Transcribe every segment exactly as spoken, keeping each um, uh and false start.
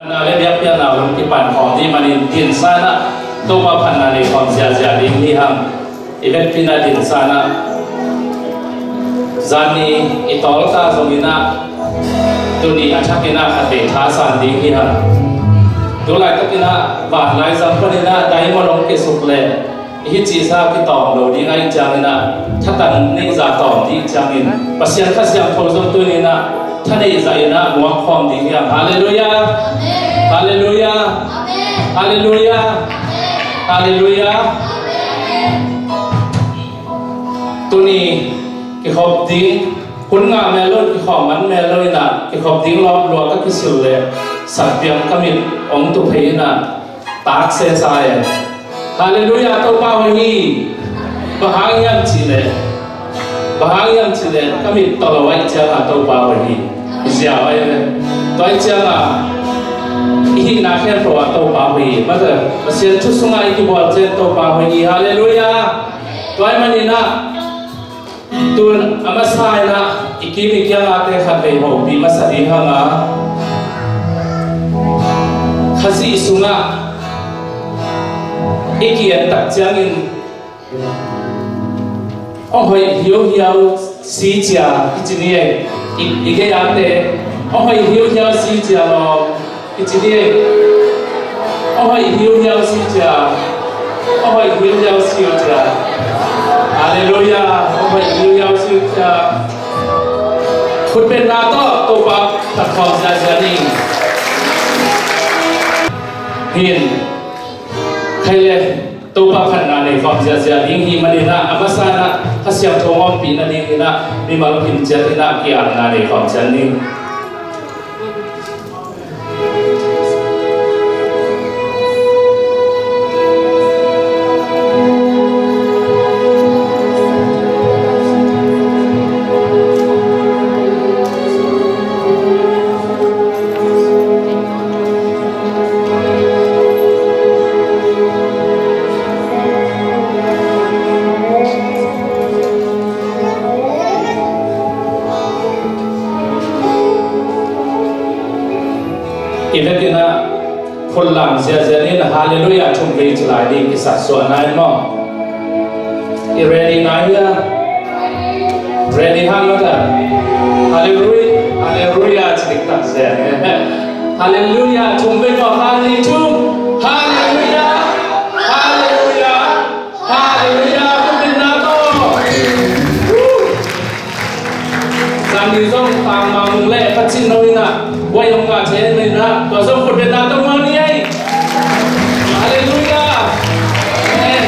Na le biakpiakna hun kipan khawm ding manin dinsan ah Topa phatna nei khawm ziahziah ding hi hang. I vekpi-in ah dinsan ah zan ni i tawlta zongin ah tuni a thakin ah khatvei thasan ding hi hang. Tu laitakin ah vanlai zang panin ah diamond hong kisuk leh hih cihsa kitawm lo ding ahih ciangin ah thatang neihza tawm ding ciangin Pasian Kha Siangtho zong tuni-in ah thaneihza in ah muak khawm ding hi hang. Halleluiah. Halleluiah. Halleluiah. Halleluiah. Tuni kikhop ding hun ngah mel lo, kikhawm man mel lo in ah kikhop ding lawp lua ka kisil leh sakpiang ka mit hong tu phei in ah tak sesa e. Halleluiah, Topa hoih hi. Bang hang hiam cih leh, bang hang hiam cih leh ka mit tawh lo ahih ciangin Topa hoih hi. Ziau ahi ve. Tua ahih ciangin i hihna khempeuh ah Topa hoih hi. Mate, Pasian thu sungah i kibual ciang Topa hoih hi. Halleluiah. Tua ahih manin ah tun a masa in ah i kim i kiangte khatvei hopih masa ding hang a, Khazih sungah i ki-en tak ciangin hong hoih hiuhiau si cia i ci ni e. I, i gei-ate hong hoih hiuhiau si cia lawm i ci ni. Hong hoih hiuhiau si cia. Hong hoih hiuhiau si cia. Halleluiah. Hong hoih hiuhiau si cia. Khutbetna tawh Topa phat khawm ziahziah ni. Hin. Khai le Topa phatna nei khawm ziahziah ding hi manin ah a masa in ah Kha Siangtho ompihna dingin ah mimal kim ciat in ah ki-apna nei khawm ciat ni. I vekin ah khut lam ziahziah ni in ah Halleluiah thum vei ci lai ding kisatsuah nai maw? I ready nai hia? Ready hang mata. Halleluiah, Halleluiah ci diktak zen. Halleluiah thum vei maw? Khat, nih, thum. Halleluiah, Halleluiah. Halleluiah, khutbetna tawh. Zani zong tangmang le pacin no in ah, buai hong ngah thei in ah, tua zong khutbetna tawh muang ni ei. Halleluiah. Amen.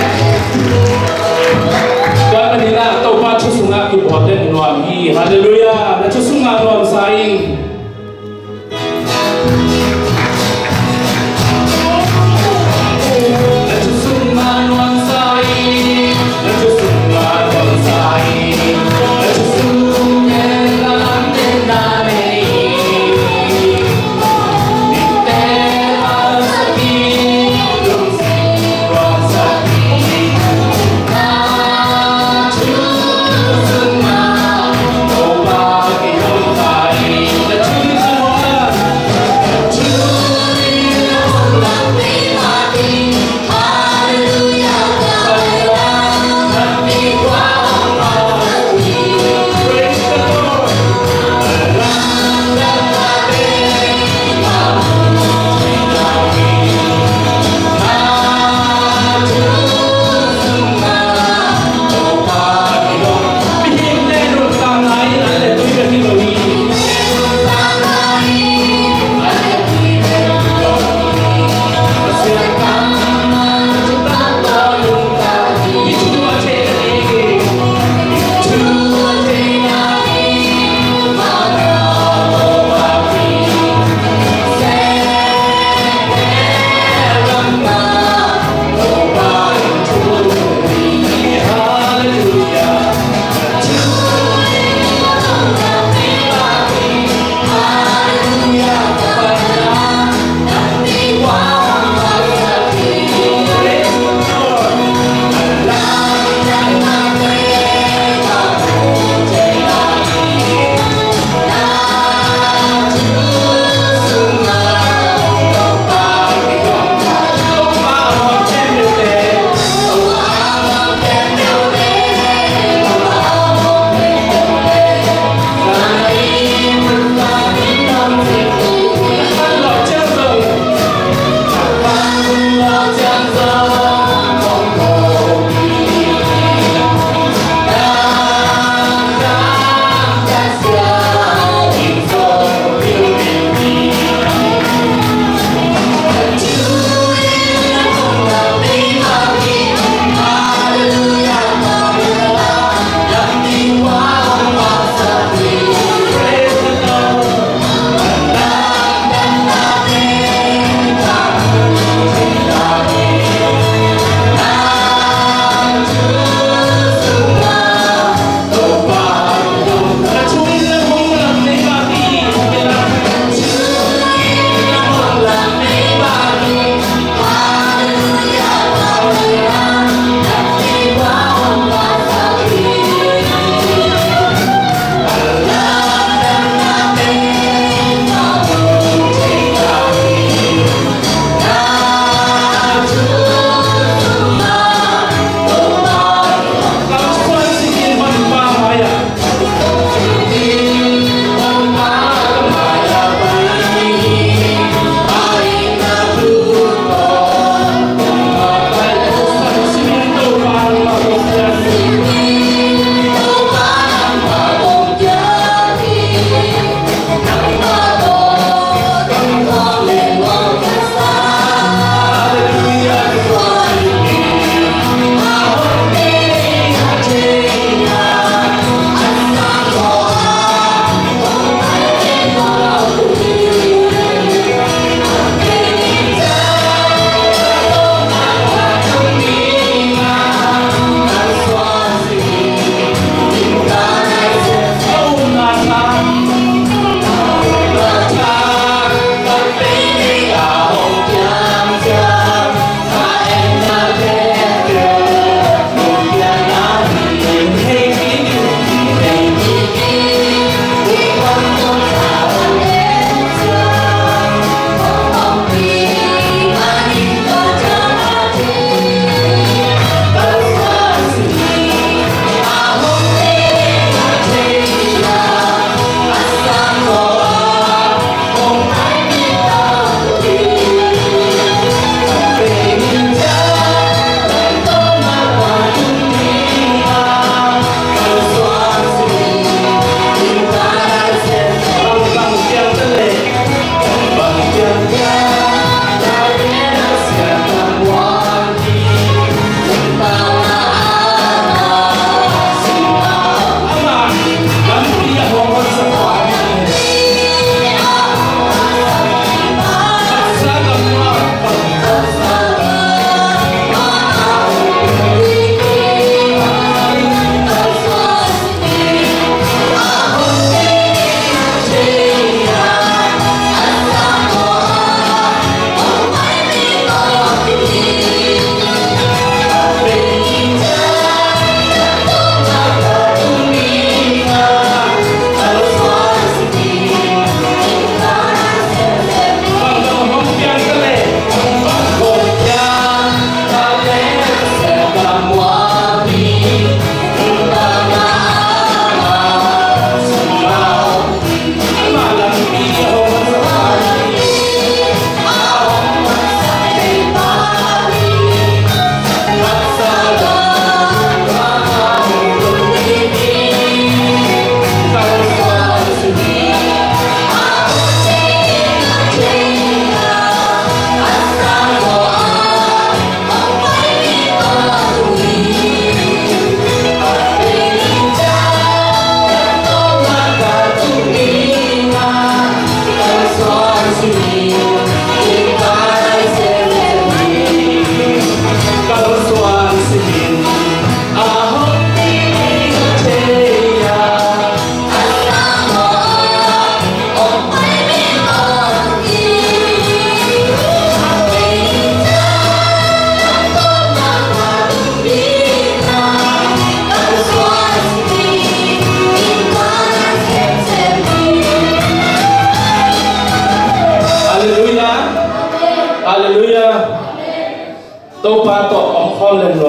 Tua manin ah Topa thu sungah kibuak le nuam hi. Halleluiah. Na thu sungah nuamsa in.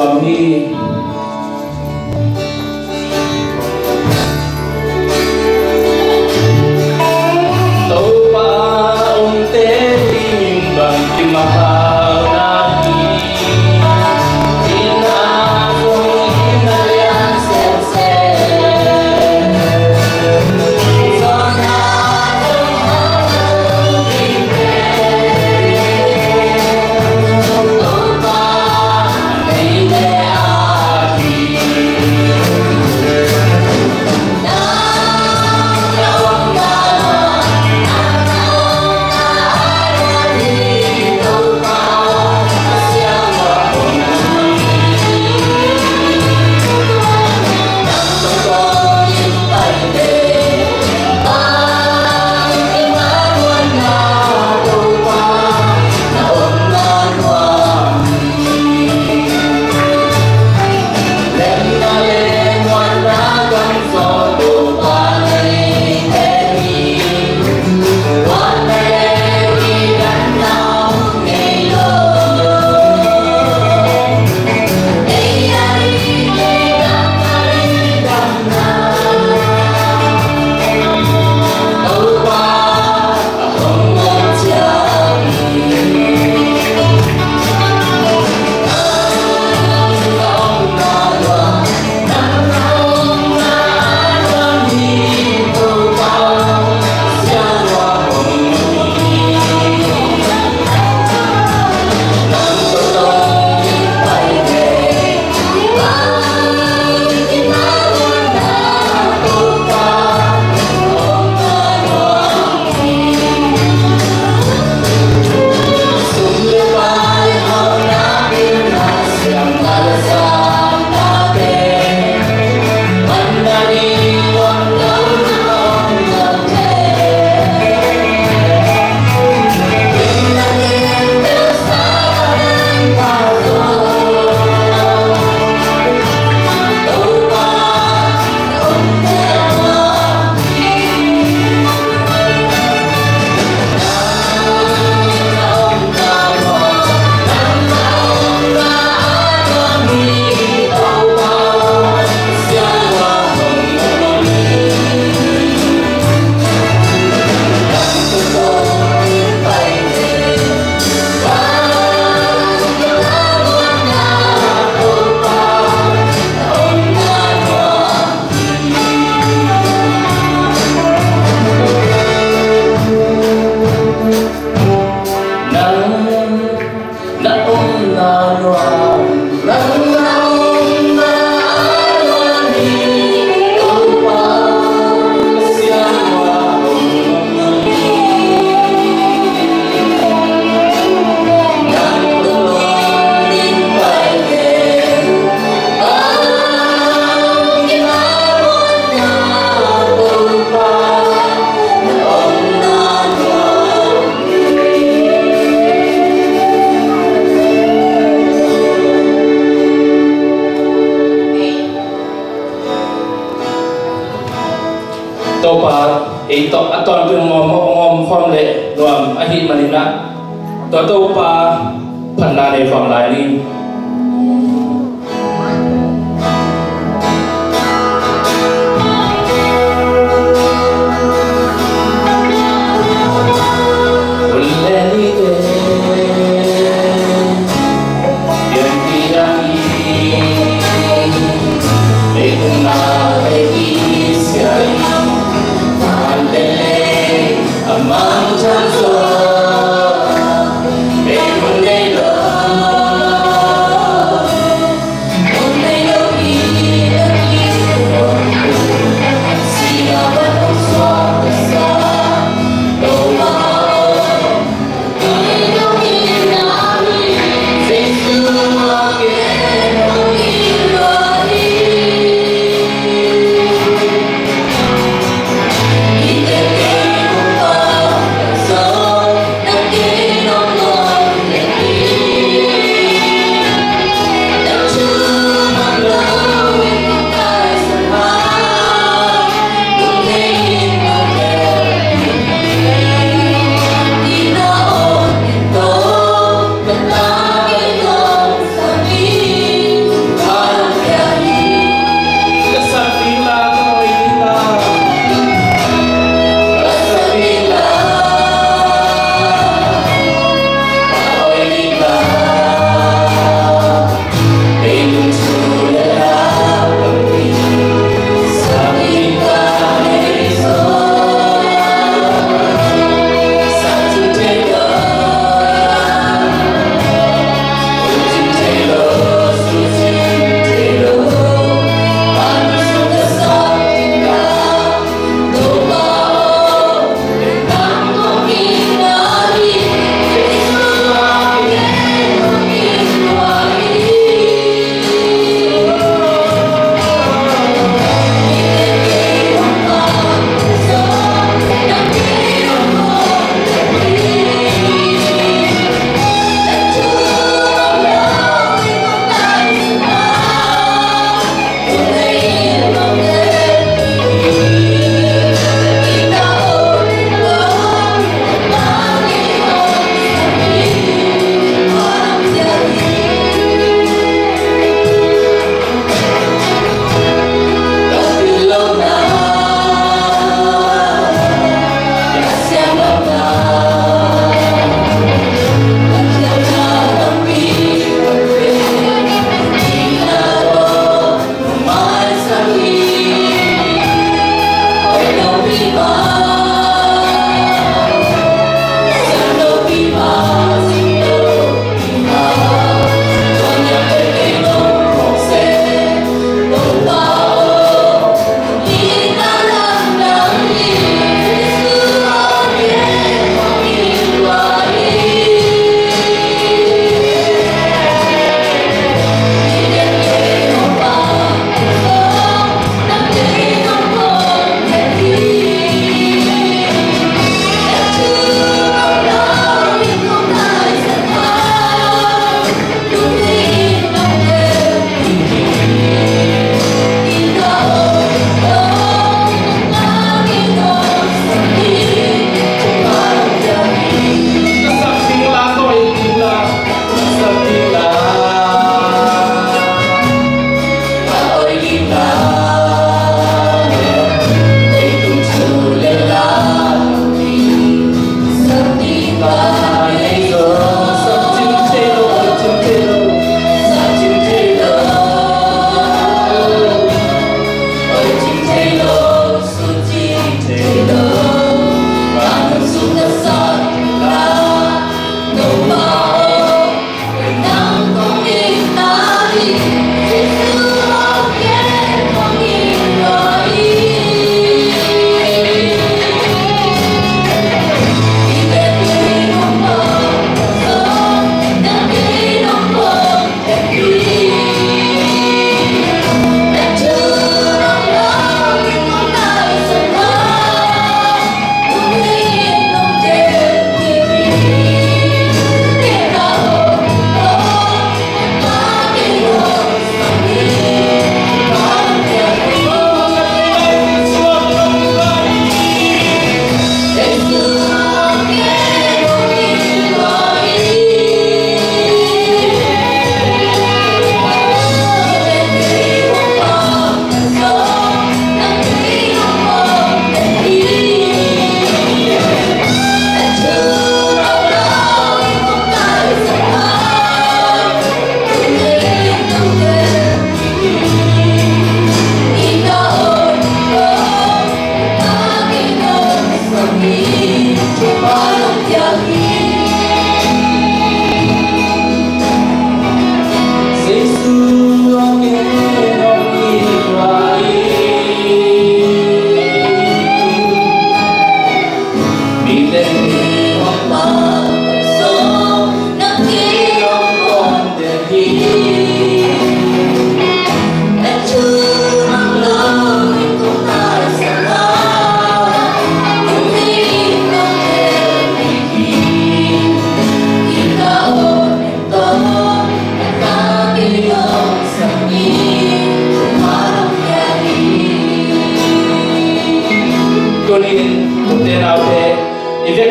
Amen. Topa omte in bang kimahal na hi. Inn ah zong inn a lian sese. Topa ei tawh a tawntung ngawm, ngawm khawm leh nuam ahih manin ah, tua Topa phatna nei khawm lai ni.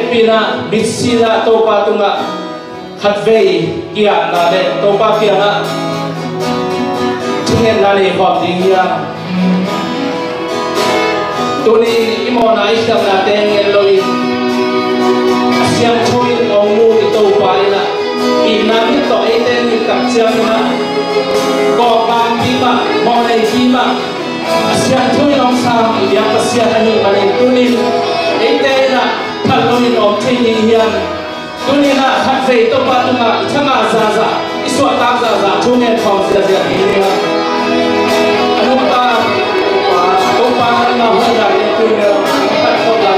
Pinah mitsi-in ah Topa tungah khatvei ki-atna le Topa kiangah thungetna nei khawm ding hiam? Tuni i mawhna i khialhnate ngen loin a siangtho in hong mu i Topa in ah itna mit tawh eite nuntak ciangin ah kawkang kim ah mawhnei kim ah a siangtho in hong sang i biak Pasian ahih manin tuni in eite in ah phat loin om thei ding hiam? Tuni in ah khatvei Topa tungah i thangah zahzah, i suahtak zahzah thu ngen khawm ziahziah ding hi. A nungta Topa nangmah hoihna ding tuni in ah khat khawm lai.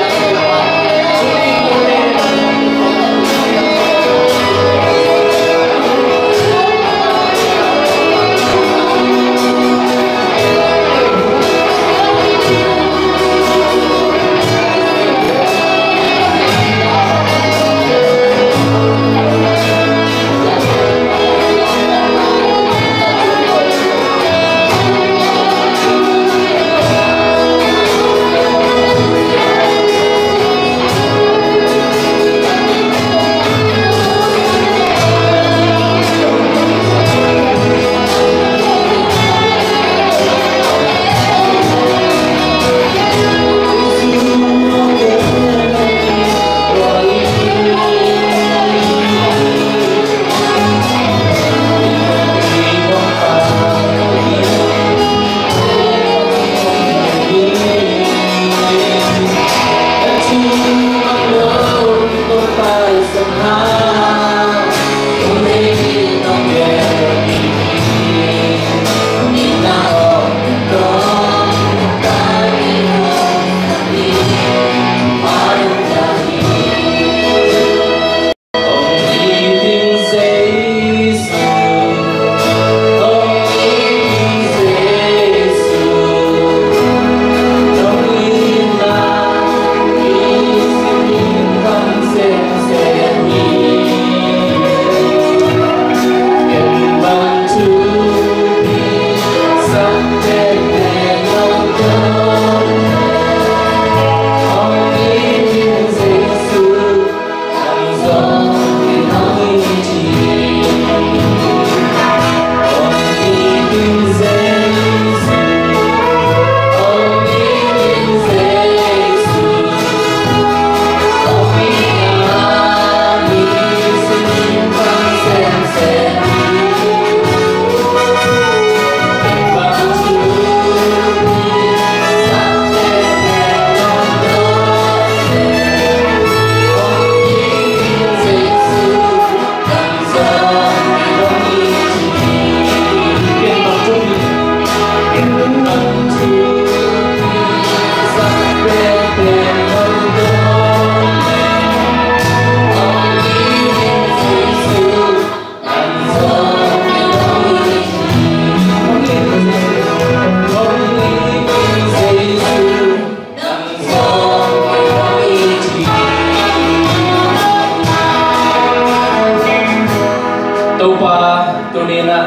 Topa, tuni in ah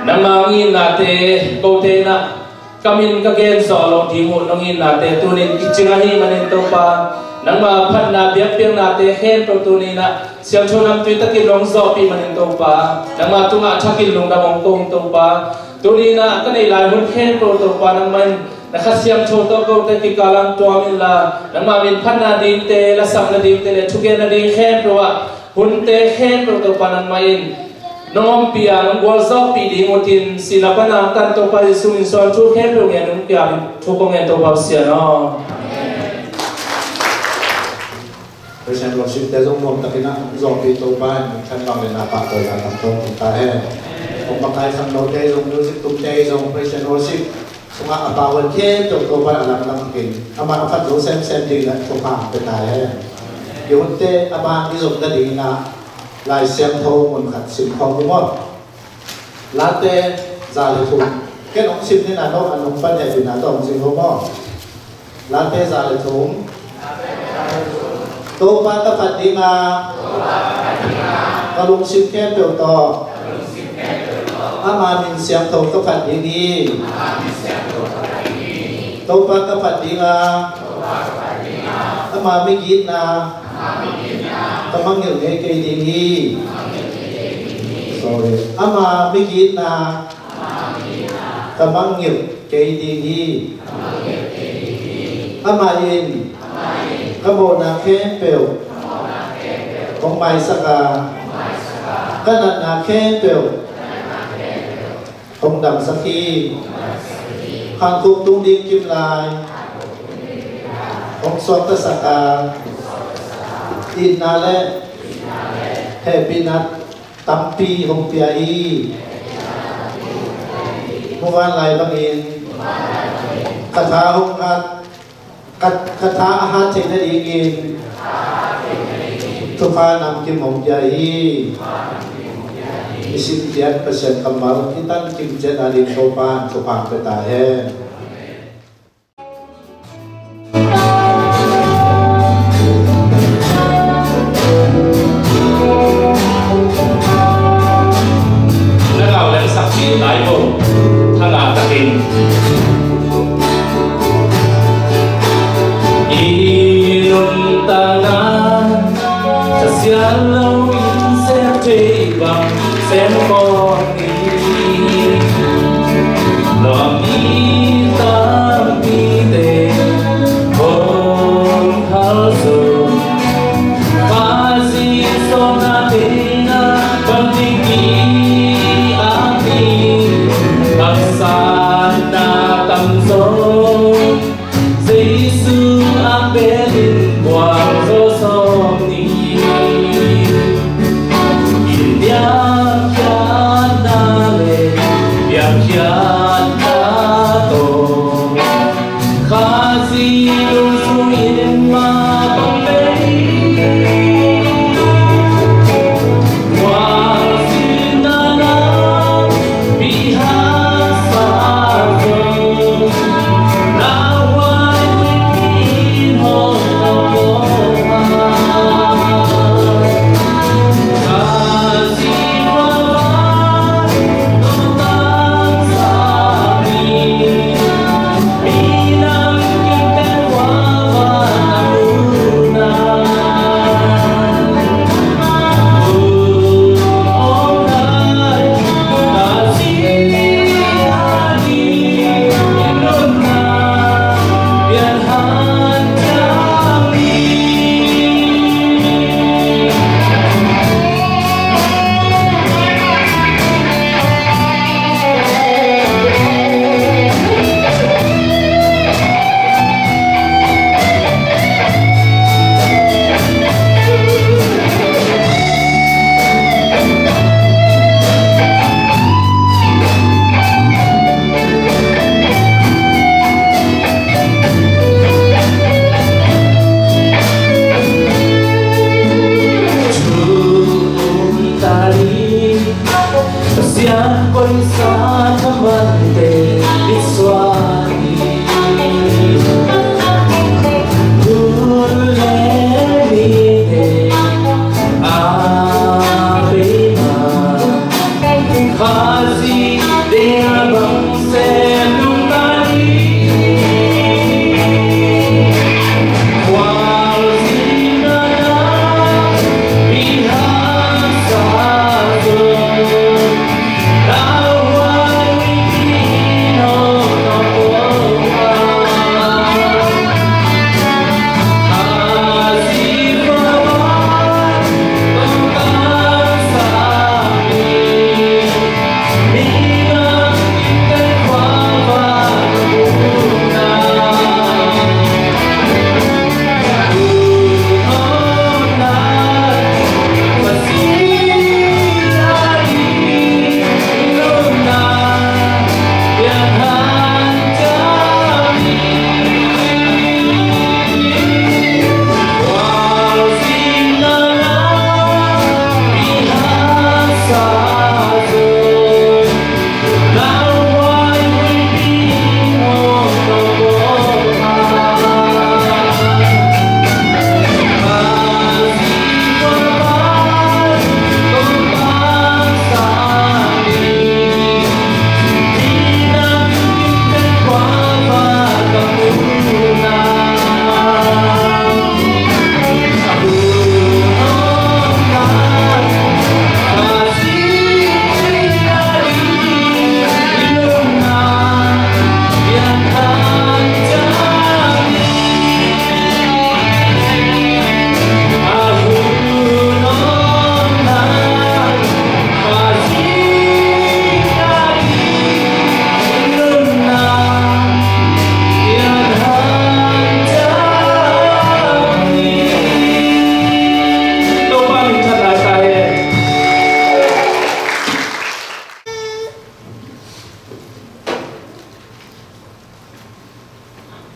nangmah hong itnate kote in ah ka min ka gen zawh loh ding uh nong itnate tuni in kicing ahih manin Topa, nangmah phatna biakpiaknate khempeuh tuni in ah siangtho namtui takin nong zawhpih manin Topa, nangmah tungah thakin lungdam hong ko ung Topa. Tuni in ah ka neih lai hun khempeuh Topa, nangmah in na Kha Siangtho tawh kote kikal ah tuam inla, nangmah min phatna dingte, lasakna dingte le thugenna ding khempeuh ah hunte khempeuh Topa nangmah in nong ompih a nong gualzawhpih ding uh tin, sihna pan a hong tan Topa Jesuh min suang thu khempeuh ngen nong piak in thu kong ngen Topa Pasian aw. Praise and worship te zong nuam takin a hong zawhpih Topa in min khan bang le na pahtawi a tam tawng tung ta hen. Hong makai khangnote zong, music tumte zong praise and worship sungah a pau a khempeuh Topa in a lamdang khin, amah a phat zo semsem ding in a thupha hong pia ta hen. I hunte a ban i zom nading in a Lai Siangtho mun khat sim khawm ding aw. Late za le thum. Ken hong sim ni na, no a nung pan heh ding na tawh hong zing lo maw. Late za le thum. Topa ka phat ding a, ka lungsim khempeuh tawh ama min siangtho ka phat ding hi. Topa ka phat ding a, ama migitna Ka mangngilh ngei kei ding hi. Sorry. Ama migitna ka mangngilh kei ding hi. Amah in ka mawhna khempeuh hong maisak a, ka natna khempeuh hong damsak hi. Hankhuk tung ding kim lai hong suaktasak a, itna le hehpihna tampi hong pia hi. Muvanlai bangin ka tha hong hat, ka, ka tha a hat theih nadingin thupha namkim hong pia hi. I simkhiat Pasian kammal i tan kim ciat ading Topa'n thupha pia ta hen. Na gau lem sakpi lai ko, thanga takin. I nuntakna tha sial lo in sem thei bang sem ko ni. Lawm i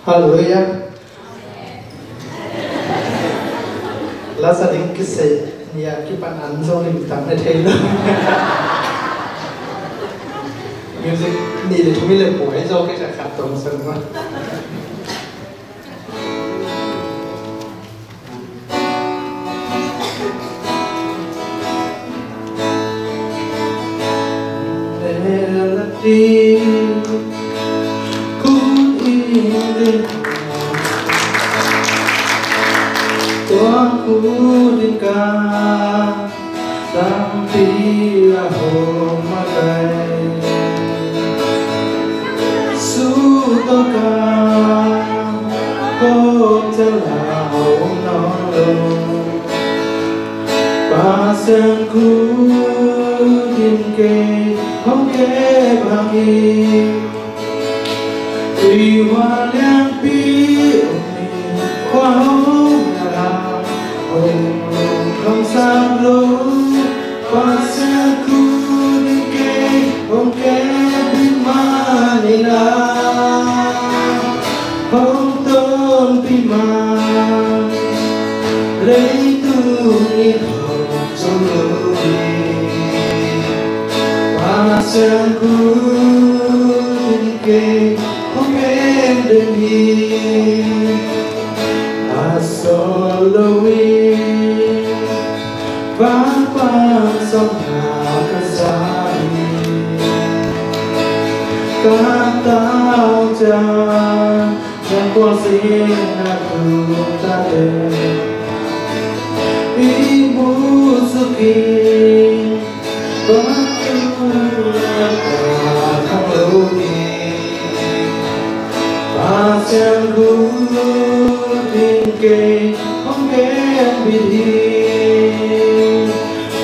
Halleluiah. Lasa ding kisei nia kipan an zong limtak na thei lo. Music nih le thum i le puai zong kei khat tong sang ma. Tuang khu ding ka tampi a hong makai. Su tawh ka kawm cala hong nawn lo. Pasian khut in kei hong kep hang hi. Tui hual lianpi om hi, khua hong na la hong lungkham sam lo. Pasian khut in kei hong kep bek mah in ah, hong tonpih mah leitung in hong zo lo hi. Pasian khut in kei hong kep den hi. A sawt lo in van pan sawmna ka za hi. Ka tau ciang na kua sin a tung ta te. I mu suk in van tu na ka thang lo hi. Pasian khut in kei hong kep bit hi.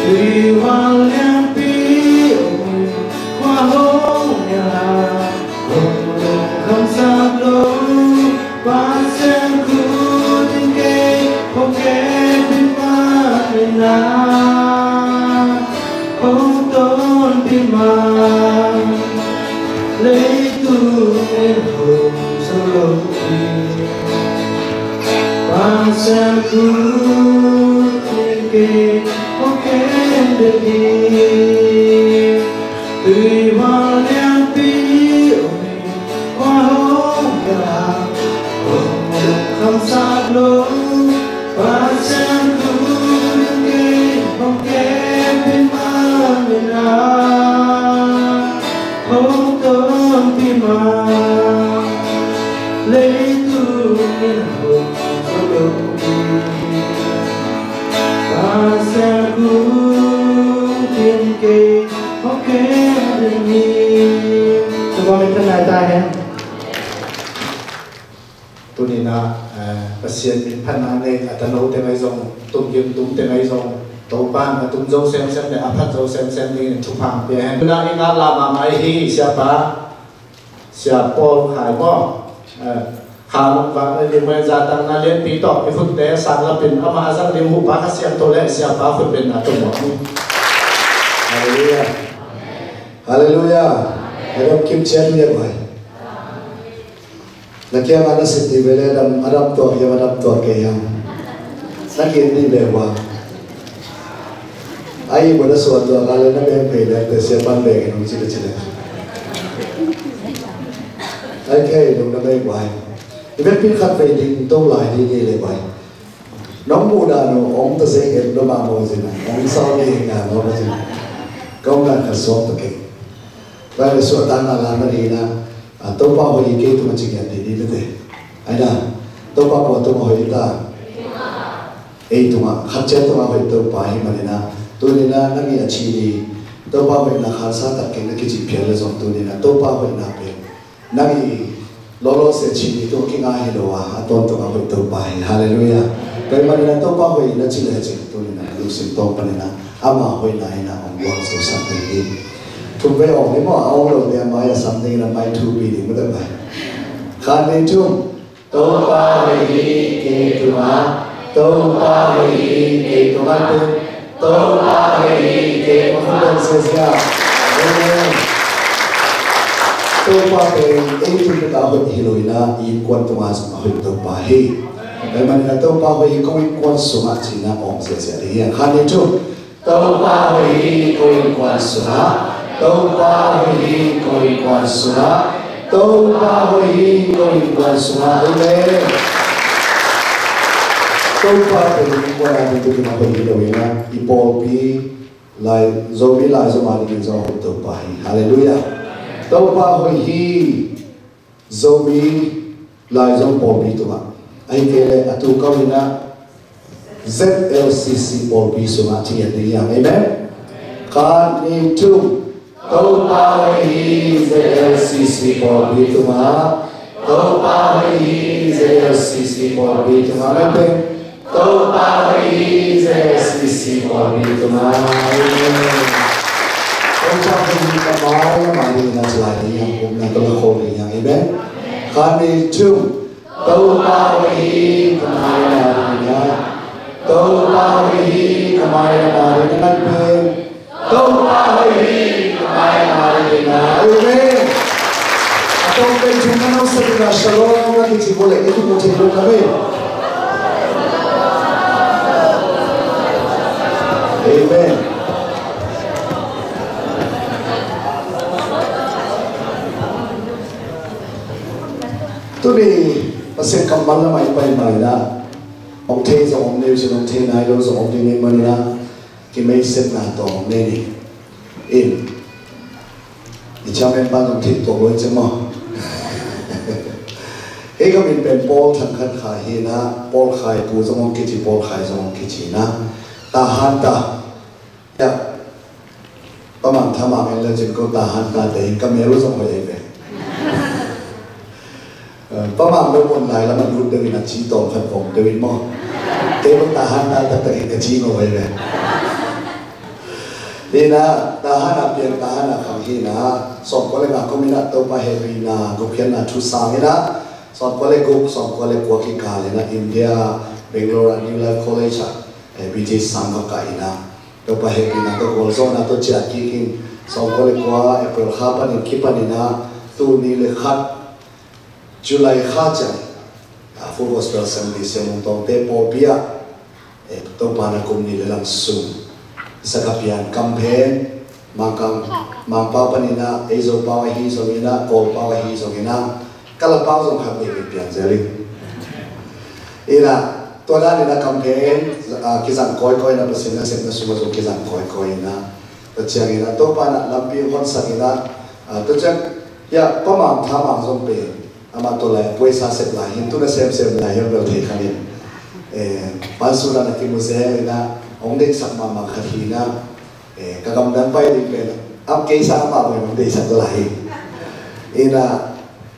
Tui hual lianpi om hi, khua hong na la hong lungkham sam lo. Pasian khut in kei hong kep bit mah in ah, hong tonpih mah leitung in hong zo lo hi. Pasian khut in kei hong kep den hi. Tui hual lianpi om hi, khua hong na la hong lungkham sam lo. Pasian khut in kei hong kep bit mah in ah, hong tonpih mah leitung in hong zo lo hi. Pasian khut in kei hong kep den hi. Tua min thanai ta hen. Tuni-in ah, eh, Pasian min phatna nei a tanote ngai zong, tumkim tumte ngai zong, Topa'n a tum zo semsem le a phat zo semsem dingin thupha pia hen. Tuna i ngak la mahmah i hi, siapa, Sia Paul Khai maw? Eh, kha lungvak le lim le zatangna lianpi tawh i khutte sang lapin amah a zang lim huhpa Kha Siangtho le siapa khutbetna tawh maw? Halleluiah. Halleluiah. Adam kim ciat lian vai. Na kiangah na sit dih ve le, a dam, a dam tuak hiam, a dam tuak kei hiam? Na ki-en dih ve ua. A ih bua na suah tuak a le na beng phei le, te sia pan beng in hong ci le ci le. Ai kei lung na beng ua. I vekpi khat vei ding to lai dih ni le ua. Nong muh dan uh hong ta zek et lo mah maw cin a, hong sau ding hi ngal maw cin a. Ka hong dan khat suak ta kei. Tua le suahtakna la na ding in a, a, Topa hoih hi kei tungah ci ngiat dih dih mite. Ai na, Topa kua tungah hoih hi ta? Ei tungah, khat ciat tungah hoih Topa hi manin a, tuni-in a nang i a ci dih, Topa hoihna khansa tak kei na kicih phial le zong tuni-in a Topa hoihna pen nang i lawlawsia ci dih tungah kinga hi lo a, a tawntungah hoih Topa hi. Halleluiah. Tua ahih manin a Topa hoih na ci le cin tuni-in a lungsim tawng panin a ama hoihna in a hong guangzosak ding hi. Thum vei awng ni maw, a awng lote a mai a sam dingin a mai thupi ding mah tak mai. Khat, nih, thum. Topa hoih hi kei tungah, Topa hoih hi kei tungah tun, Topa hoih hi kei tungah tun, Topa hoih hi kei tungah tun. Amen. Topa pen ei tungah hoih hi lo in ah, i innkuan tungah zong a hoih Topa hi. Tua ahih manin ah Topa hoih hi, ko innkuan sungah ci-in ah om ziahziah ding hi hang. Khat, nih, thum. Topa hoih hi, ko innkuan sungah. Topa hoih hi, ko innkuan sungah. Topa hoih hi, ko innkuan sungah. Amen. Topa pen innkuan a ding tungah hoih hi lo in ah, i pawlpi, lai, Zomi laizom a dingin zong a hoih Topa hi. Halleluiah. Topa hoih hi, Zomi laizom pawlpi tungah. Ahih kei leh a tu kawm in ah Z L C C pawlpi sungah ci ngiat ding hi hang. Amen. Khat, nih, thum. Topa hoih hi, Z L C C pawlpi tungah. Topa hoih hi, Z L C C pawlpi tungah. Amen. Topa hoih hi, Z L C C pawlpi tungah. Amen. Topa hoih hi, ka mai a mai ding in ah ci lai ding hang, upna tawh la khol ding hang. Amen. Khat, nih, thum. Topa hoih hi, ka mai a mai ding in ah. Topa hoih hi, ka mai a mai ding in ah. Amen. Topa hoih hi, ka mai a mai ding in ah. Amen. A tawmpen thum na nusia ding a, shalom na kici ko leh i thum thei lo na ve. Amen. Tuni Pasian kammal lamah i pai ma in ah, hong thei zong om ni uh cin, hong thei nai lo zong om ding ahih manin ah, kimeisakna tawm nei ni. In, i chairman pa zong thei tuak lo i ci maw. Hei, ka min pen Paul Thang Khan Khai hi in ah, Paul Khai pu zong hong kici, Paul Khai zong hong kici in ah. Tahan ta. Ya. Pa Mang Tha Mang en le cin ko tahan ta te in ka mel uh zong hoih ei ve. Eh, Pa Mang lo mun lai lam a lut deuh in a ci tawm khat vong deuh in maw. Kei bang tahan ta taktak in ka ci ngawh ei ve. Hi in ah, tahan a piang, tahan a khang hi in ah, sawmkua le nga kum in ah Topa hehpihna, gupkhiatna thu sang in ah, sawmkua le guk, sawmkua le kua kikal in ah India, Bangalore a New Life College ah, eh, B T sang ka kah in ah, Topa hehpihna tawh gualzawhna tawh ciah kik in, sawmkua le kua April kha panin kipan in ah, tul nih le khat July kha ciang, ah, Full Gospel Assembly Siamung Tawngte pawlpi ah, eh, Topa na kum nih le lang sung saka pian kamphen, Mangkang, Mangpau panin ah, Eizo pau ahi zongin ah, Kawl pau ahi zongin ah, Kala pau zong khat vei vei pian zel in. In ah, tua dan in ah kamphen, ah, kizang kawikawi in ah, Pasian nasepna sungah zong kizang kawikawi in ah, tua ciangin ah Topa in ah lampi hong honsak in ah, ah, tua ciang, ya, Pa Mang Tha Mang zong pen, amah tua lai puaisa sep lai hi in, tu na semsem lai hi in bel thei kha in. Eh, Pan Sudan a kimu zel in ah, hong deihsak mahmah khat hi in ah, eh, ka gamdang pai ding pen, am kei sang amah bang hong deihsak lai hi. In ah,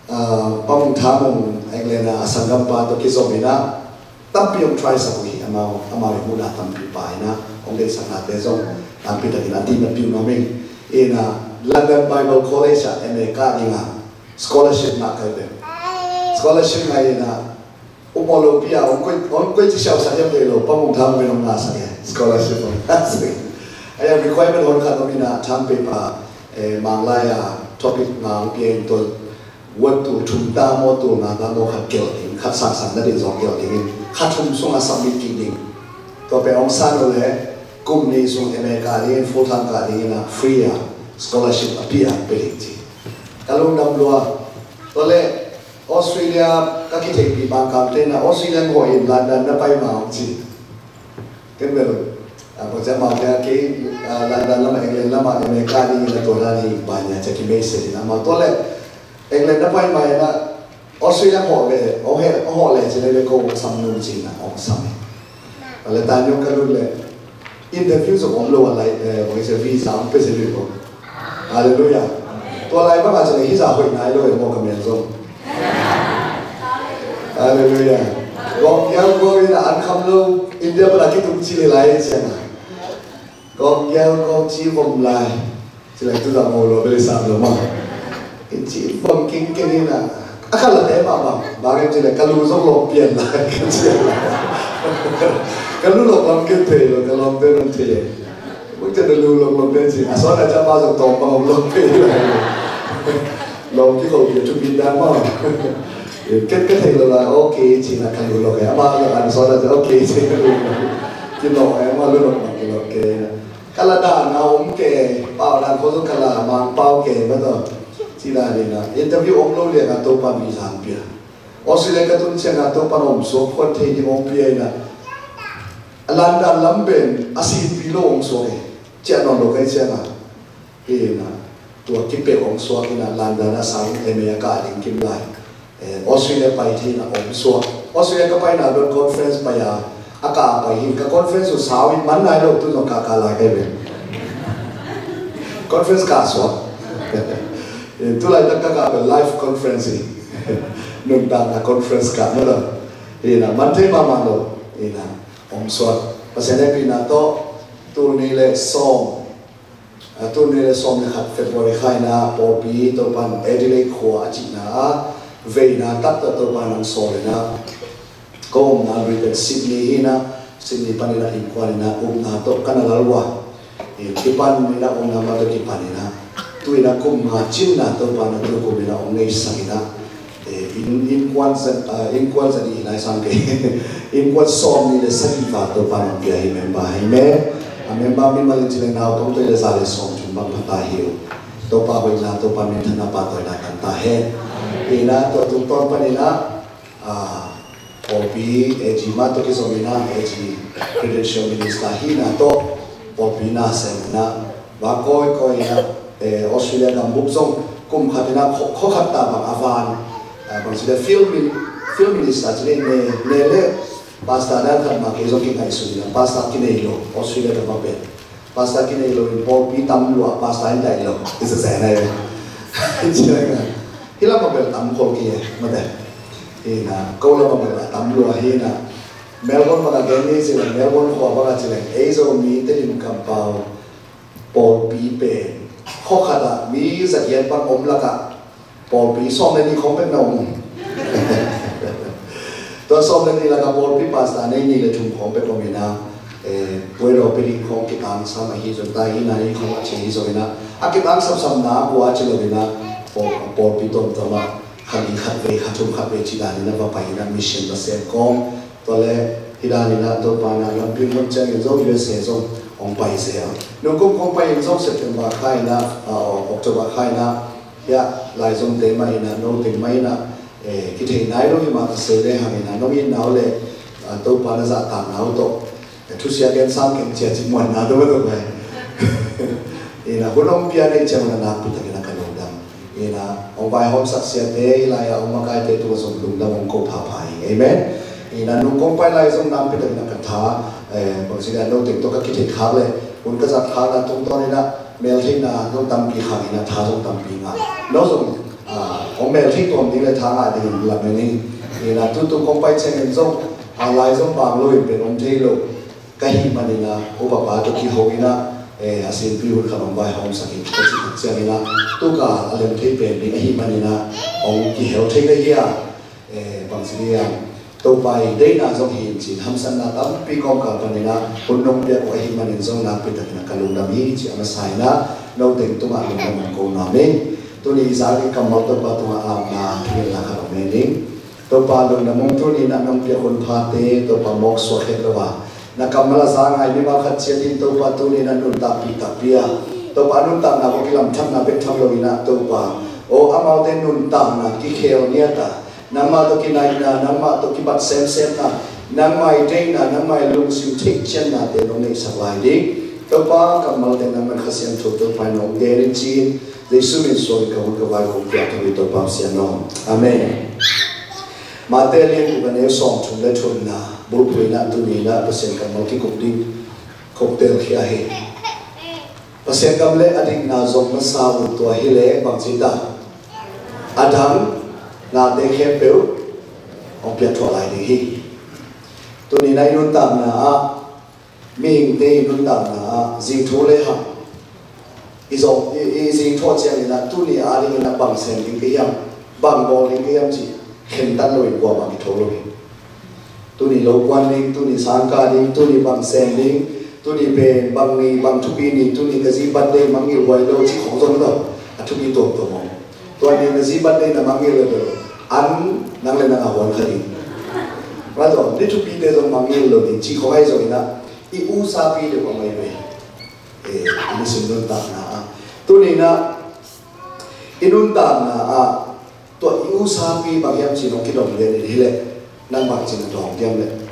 ah, Pa Mung Tha Mung, England a, a sanggampa tawh kizom in ah, tampi hong try sak uh hi, amau, amau i muhna tampi pha in ah, hong deihsaknate zong tampi takin a dih na piu nuam ing. In ah, London Bible College ah M A kah ding a scholarship ngah kei ve. Scholarship ngah in ah, upmawh lopi ah, hong koih, hong koih ci siausak hiam ve lo, Pa Mung Tha Mung in hong ngahsak e, scholarship hong ngahsak e. Ahi a, requirement hong khat om in ah, term paper, eh, Manglai a topic ngah hong pia in, tua word tul thum ta maw, tul nga ta maw, khat gelh ding, khat sangsang na ding zong gelh ding in, kha thum sungah submit kik ding. Tua pen hong sang lo leh, kum nih sung M A kah ding in, full time kah ding in ah, free a, scholarship a pia, pia ding ci. Ka lungdam lua. Tua leh, Australia ka kitheihpih Mangkangte in ah, Australia hong hawh in, London na pai ma hong ci. Ken bel, ah, bawlsia amau te ah, kei, ah, London lamah, England lamah, M A kah ding in ah, tua dan hi pai nia ci a kimeisel in ah, amau tua leh England na pai ma in ah, Australia hong hawh ve, hong hawh leh ci leh ve ko hong sam nung ci in ah, hong sam e. A le tan yong ka lut leh interview zong om lo a lai, eh, bang ci a visa hong pia ci leh ko. Halleluiah. Tua lai bang a ci leh hih zah hoih nai lo e maw, ka mel zong. Halleluiah. Gawm gial gawm in ah an kham lo, India pan a kitung ci leh lai ciang a. Gawm gial gawm ci vom lai. Ci leh tu zah maw lo bel i sam lo maw. In ci vom kingking in ah. A kha la te mah bang. Bang in ci leh ka lu zong lawng pian lai ka ci a. Ka lu lawng lam ken thei lo, ka lawmte nan thei. Bang ci a lu lawng lam pen ci. A sawn a ci a pa zong tawm bang om lawng pen lai. Lawng kikhol kei thupi dan maw. Ken ka thei lo lai, okay ci-in ah ka lut lo kei. Amah lak an sawt ah ci, okay ci-in ka lut lo. Kinawh e, amah lunawh bang kinawh kei. Ka la dan a om kei, pau dan khawng zong ka la mang pau kei mah tawh. Ci dan in ah interview om lo liang a Topa'n visa hong pia. Australia ka tun ciang a Topa'n hong suak, khuan thei ding hong pia in ah. A London lam pen a sinpi lo hong suak e. Ciah nawn lo ka hih ciang a. Hi in ah, tua kipeuh hong suak in ah, London a sang M A a kah ding kim lai. Eh, Australia pai thei in ah hong suak. Australia ka paina bel conference pai a, a kah pai hi. Ka conference uh sau in man nai lo, tu zong kah kah lai ka hi ve. Conference kah suak. Eh, tu laitak ka kah bel live conference hi. Nuntakna conference kah mah lo. Hi in ah, man thei mahmah lo. Hi in ah, hong suak. Pasian hehpihna tawh, tul nih le sawm, a, tul nih le sawm le khat February kha in ah pawlpi Topa'n Adelaide khua a cihna ah veina taktak Topa'n hong sawl in ah, ka omna lui pen Sydney hi in ah, Sydney panin ah innkuan in ah upna tawh ka na lal uh a, eh, kipan in ah omna mah tawh kipan in ah, tu in ah kum nga cinna Topa'n ah tu kum in ah hong neisak in ah, eh, inn, innkuan za, ah, innkuan za nih hi lai sam kei. Innkuan sawmnih le sagih val Topa'n hong pia hi, member hi. Amen. A member mimal in ci leng naupang tawh le za le sawmthum bang pha ta hi uh. Topa hoihna, Topa minthanna, pahtawina tang ta hen. Hi in ah tua tungtawn panin ah, ah, pawlpi A G mah tawh kizom in ah, A G credential minister hihna tawh pawlpi na sem in ah, va kawikawi in ah, eh, Australia gam bup zong kum khat in ah khaw, khaw khat ta bang a van, ah, bang ci leh field min-, field minister ci leh ne, ne leh pastor dan khat mah kei zong kingaihsun in ah, pastor kinei lo, Australia gam ah pen. Pastor kinei lo in pawlpi tam lua, pastor in daih lo. I sa sa nai ve. Ci leng a, hih lam ah bel tam khol kei e, mate. Hi in ah, ko lam ah bel a tam lua hi in ah. Melbourne bang a gen ni ci leng, Melbourne khua bang a ci leng, ei Zomite Tedim kampau pawlpi pen khaw khat ah mi za giat bang om lak ah pawlpi sawm le nih khawng bek na om. Tua sawm le nih lak ah pawlpi pastor nei nih le thum khawng bek om in ah, eh, puai lo pia ding khawng kitangsam ahi zong, tai hi na hi khawng a ci hi zong in ah, a kitangsam sam na kua ci lo in ah, pawl-, pawlpi tuamtuam ah khat nih khat vei, khat thum khat vei ci dan in ah va pai in ah mission va sem khawng. Tua leh hih dan in ah Topa in ah lampi hon ciangin zong U S A zong hong pai zel. Nung kum kong pai in zong September kha in ah, ah, October kha in ah, hiah laizomte mah in ah, note mah in ah, eh, kithei nai lo hi mah ka sei le hang in ah, nong itna uh leh, ah, Topa na zahtakna uh tawh, eh, thusia gen sang keng cia ci muanna tua mah tawh pai. In ah hun hong pia neih ciang un ah nakpi takin ah ka lungdam. In ah hong vaihawmsak siate, hih lai-ah hong makaite tungah zong lungdam hong ko phapha hi. Amen. In ah nung kong pai lai zong nakpi takin ah ka tha, eh, bangci leh note tawh ka kithei khak leh hun ka zat khakna tungtawn in ah meltheihna zong tampi khang in ah tha zong tampi ngah. No zong, ah, hong melthei tuam ding le tha ngah dingin lamen ing. In ah tutung kong pai ciangin zong, ah, lai zong bang lo in pen om thei lo. Ka hih manin ah, upa pa tawh kiho in ah, eh, a sinpi hun khat hong vaihawmsak in ka cih tak ciangin ah, tu kal a lem thei pen ding ahih manin ah, hong kihel thei ka hi a, eh, bangci ding hiam, Topa i deihna zong hi in ci-in hamsatna tampi kawmkal panin ah hun nong piak uh ahih manin zong nakpi takin ah ka lungdam hi ci a masa in ah, no teng tungah lungdam hong ko nuam ing. Tuni i zak i kammal Topa tungah apna thungetna khat hong nei ning. Topa lungdam ung, tuni in ah nong piak hun phate Topa mawk suak het lo a, na kammal a za ngai mimal khat ciat in Topa tuni in ah nuntakpih takpi a, Topa nuntakna ko kilamthakna bek tham lo in ah Topa, aw amaute nuntakna kikhel ngiat a, nangmah tawh kinaihna, nangmah tawh kibat semsemna, nangmah i deihna, nangmah i lungsim theihciannate nong neihsak lai ding. Topa kammalte nangmah Kha Siangtho Topa in hong gen in ci-in, Jesu min suangin ka hun ka vai kong piak thei hi Topa Pasian aw. Amen. Mate lian guk a neu sawmthum le thumna bulphuh in ah tuni in ah Pasian kammal kikup ding kong telkhia hi. Pasian gam le a dikna zong masa uh tua hi leh bangci ta? A dang nate khempeuh hong piakthuah lai ding hi. Tuni in ah i nuntakna ah, mihingte i nuntakna ah zingtho le hang i zong, i, i zingtho ciangin ah tuni a dingin ah bang sem ding ka hiam, bang bawl ding ka hiam cih khentat loin kuamah kitho lo hi. Tuni lo kuan ding, tuni sangkah ding, tuni bang sem ding, tuni pen bang ni, bang thupi ni, tuni ka zi birthday mangngilh huai lo cih khong zong lo, a thupi tuamtuam om. Tu Tua ni na zi birthday na mangngilh le bel, an nang le nang a huan kha ding. Mah zong ni thupite zong mangngilh lo ding cih khong ahi zongin ah, i usapi deuh a mai ve. Eh, i nisim nuntakna ah, tuni in ah i nuntakna ah tua i usapi bang hiam cih hong kidong lian in hi leh, nang bang ci na dawng diam leh?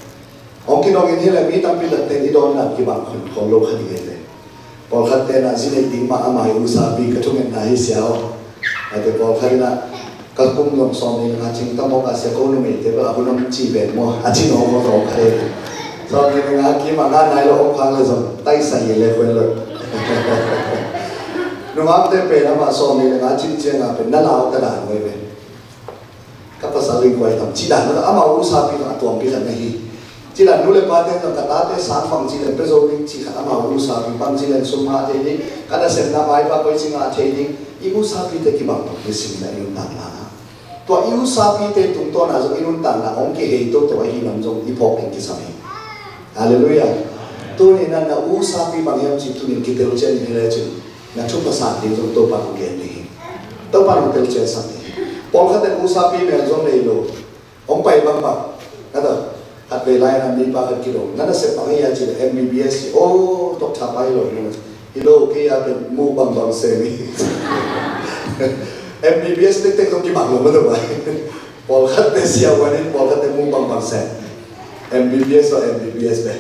Hong kidong in hi leh, mi tampi tak ten i dawn dan kibang khol lo kha ding hi leh. Pawlkhat ten ah zi neih ding mah ama i usapi ka thungetna hi sia aw. Ate pawlkhat in ah ka kum zong sawmnih le nga cing tam mawk a sia, ko numeite bel a hun om ci ven maw, a ci nawn maw zong kha ding. Sawmnih le nga kim a nga nai lo om khang le zong taisa hi le khuai lo. Nungakte pen amah sawmnih le nga cing ciang a pen na lau ta dan uh hi ve. Ka pasal ding kua hi tam ci dan, amau usapi khat a tuampi khat na hi. Ci dan nu le pate zong ka tate sang bang ci leng pia zo ding ci khat, amau usapi bang ci leng sum ngah thei ding, ka nasepna maipha koi ci ngah thei ding, i usapite kibang tuk hi, nisim in ah i nuntakna ah. Tua i usapite tungtawn ah zong i nuntakna hong kihei toto ahih lam zong i phawk ding kisam hi. Halleluiah. Tuni in ah na usapi bang hiam cih tuni in kitel cian in hi lecin, na thupha san ding zong Topa'n hong gen ding hi. Topa'n hong tel cian sak ding hi. Pawlkhat in usapi mel zong nei lo, hong pai bangbang. Na ta, khat vei lai in ah mipa khat kidong, na nasep bang hi a ci leh, M B B S ci. Oh, doctor pai lo hi. Hi lo, kei a pen mu bangbang sem hi. M B B S tektek zong kibang lo mah tua pai. Pawlkhatte siavuan in, pawlkhatte mu bangbang sem. M B B S aw, M B B S ve.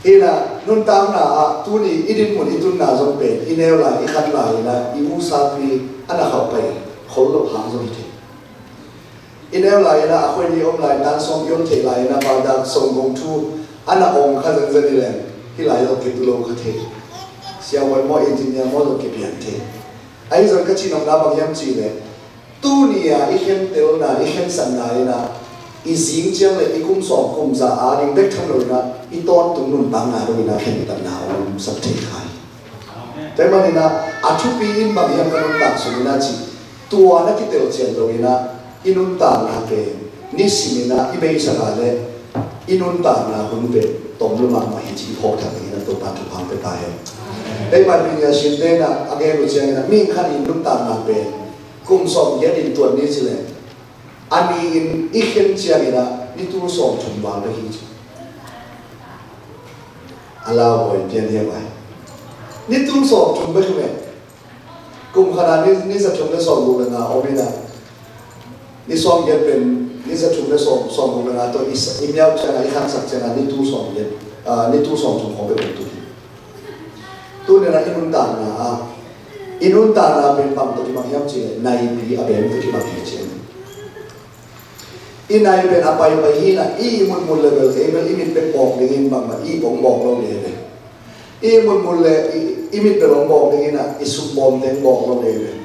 Hi in ah nuntakna ah tuni i dinmun i tunna zong pen i neu lai, i khan lai in ah i usapi a na khauh pai khol loh hang zong hi thei. I neu lai in ah a khuaini om lai, tan sawm i om theih lai in ah, baldak sawm gong thu a na ong kha zenzen hi leng, hih lai zong kitu lo kha thei. Siavuan maw, engineer maw zong kipian thei. Ahi zong ka cih nopna bang hiam cih leh, tuni a i khentelna, i khensatna in ah, i zing ciang le i kum sawm kum za a ding bek tham lo in ah, i tawntung nuntakna dong in ah khentatna a omsak thei kha hi. Tua ahih manin ah, a thupi in bang hiam ka nuntak sung in ah cih, tua na kitel cian lo in ah, i nuntakna pen nisim in ah i beisak a leh, i nuntakna hun pen tom lua mahmah hi cih i phawk thak dingin ah Topa'n thupha pia ta hen. Ei Bible a simte in ah a gen uh ciangin ah, mihing khat i nuntakna pen kum sawm giat in tuat ni ci leh, a ni in i khen ciangin ah ni tul sawm thum val bek hi ci. A lau bawi pian hiam ai? Ni tul sawm thum bek hi meh. Kum khat ah ni, ni za thum le sawm guk le nga om in ah, ni sawm giat pen ni za thum le sawm, sawm guk le nga tawh i sa-, i miau ciang a, i khansak ciang a ni tul sawm giat, ah, ni tul sawm thum khawng bek om tu hi. Tuni in ah i nuntakna ah, i nuntakna pen bang tawh kibang hiam cih leh, naipi a bem tawh kibang hi ci. I nai pen a paipai hi in ah, i mutmut le bel, ei bel i mit bek bawk dingin bangmah i bawk bawk lo le bel. I mutmut le i, i mit bel hong bawk dingin ah, i suk bawm teng bawk lo le bel.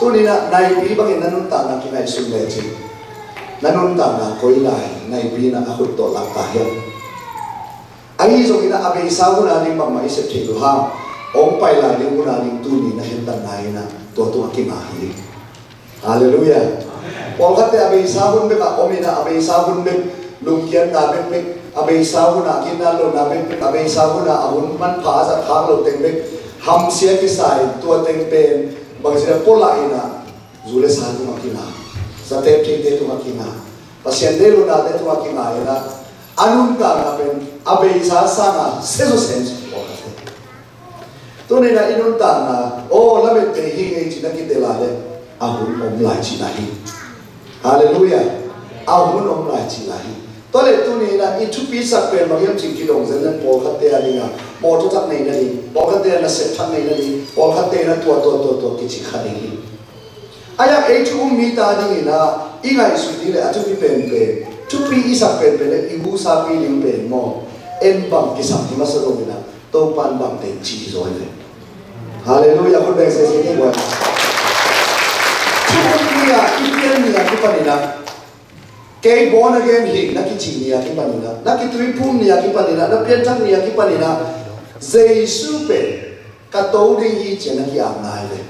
Tuni in ah naipi bangin na nuntakna kingaihsun lecin, na nuntakna koi lai naipi in ah a khut tawh lak ta hiam? Ahi zongin ah a beisa hun a ding bangmah i sep theih lo hang, hong pai lai ding hun a ding tuni na khentatna in ah tua tungah kinga hi. Halleluiah. Pawlkhatte a beisa hun bek ah om in ah, a beisa hun bek lungkiatna bekbek, a beisa hun ah ginat lohna bekbek, a beisa hun ah a hun manpha a zat khak loh teng bek hamsia kisa in, tua teng pen bangci a pualah in ah, zu le sa tungah kinga, zatep theite tungah kinga, Pasian deih lohnate tungah kinga in ah, a nuntakna pen a beisa sangin a sia zaw sem ci pawlkhatte. Tuni in ah i nuntakna, aw, lamet kei hi ing ei ci na kitel a leh, a hun om lai cihna hi. Halleluiah. A hun om lai cihna hi. Tua leh tuni in ah i thupisak pen bang hiam cih kidong zenzen, pawlkhatte a ding a mawtaw thak nei nading, pawlkhatte a nasep thak nei nading, pawlkhatte in ah tua, tua, tua, tua kici kha ding hi. Ahi zongin ei thu um mite a dingin ah i ngaihsut ding le a thupi penpen, thupi i sak penpen le i usapi ding pen maw, en bang kisam hi masa zongin ah, Topa'n bang teng ci hi zaw hi ve. Halleluiah, khut beng sese ni buai. Thu um ni a, i pian ni a kipanin ah, kei born again hi na kici ni a kipanin ah, na kituiphum ni a kipanin ah, na pianthak ni a kipanin ah, Jesu pen ka to ding hi ci-a na ki-apna hi ve.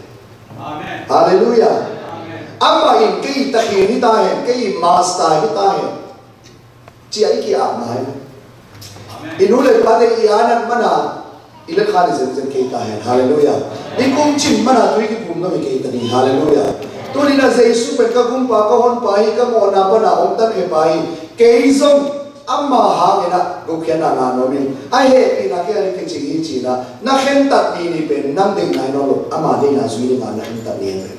Amen. Halleluiah. Amen. Amah in kei Takhing hi ta hen, kei Master hi ta hen, ci-a i ki-apna hi ve. Amen. I nu le pate i anat man a i le khan i zenzen kei ta hen. Halleluiah. I kum cin man a tui kiphum dong hi kei ta ni. Halleluiah. Tuni-in ah Jesu pen ka gumpa, ka honpa hi, ka mawhna pana hong tatkhiatpa hi. Kei zong ama hangin ah gupkhiatna ngah nuam ing. A hehpihna kei a ding kicing hi ci-in ah na khentat ni ni pen nang deihna hi nawn lo, ama deihna zui ding a na khentat ni hi pen.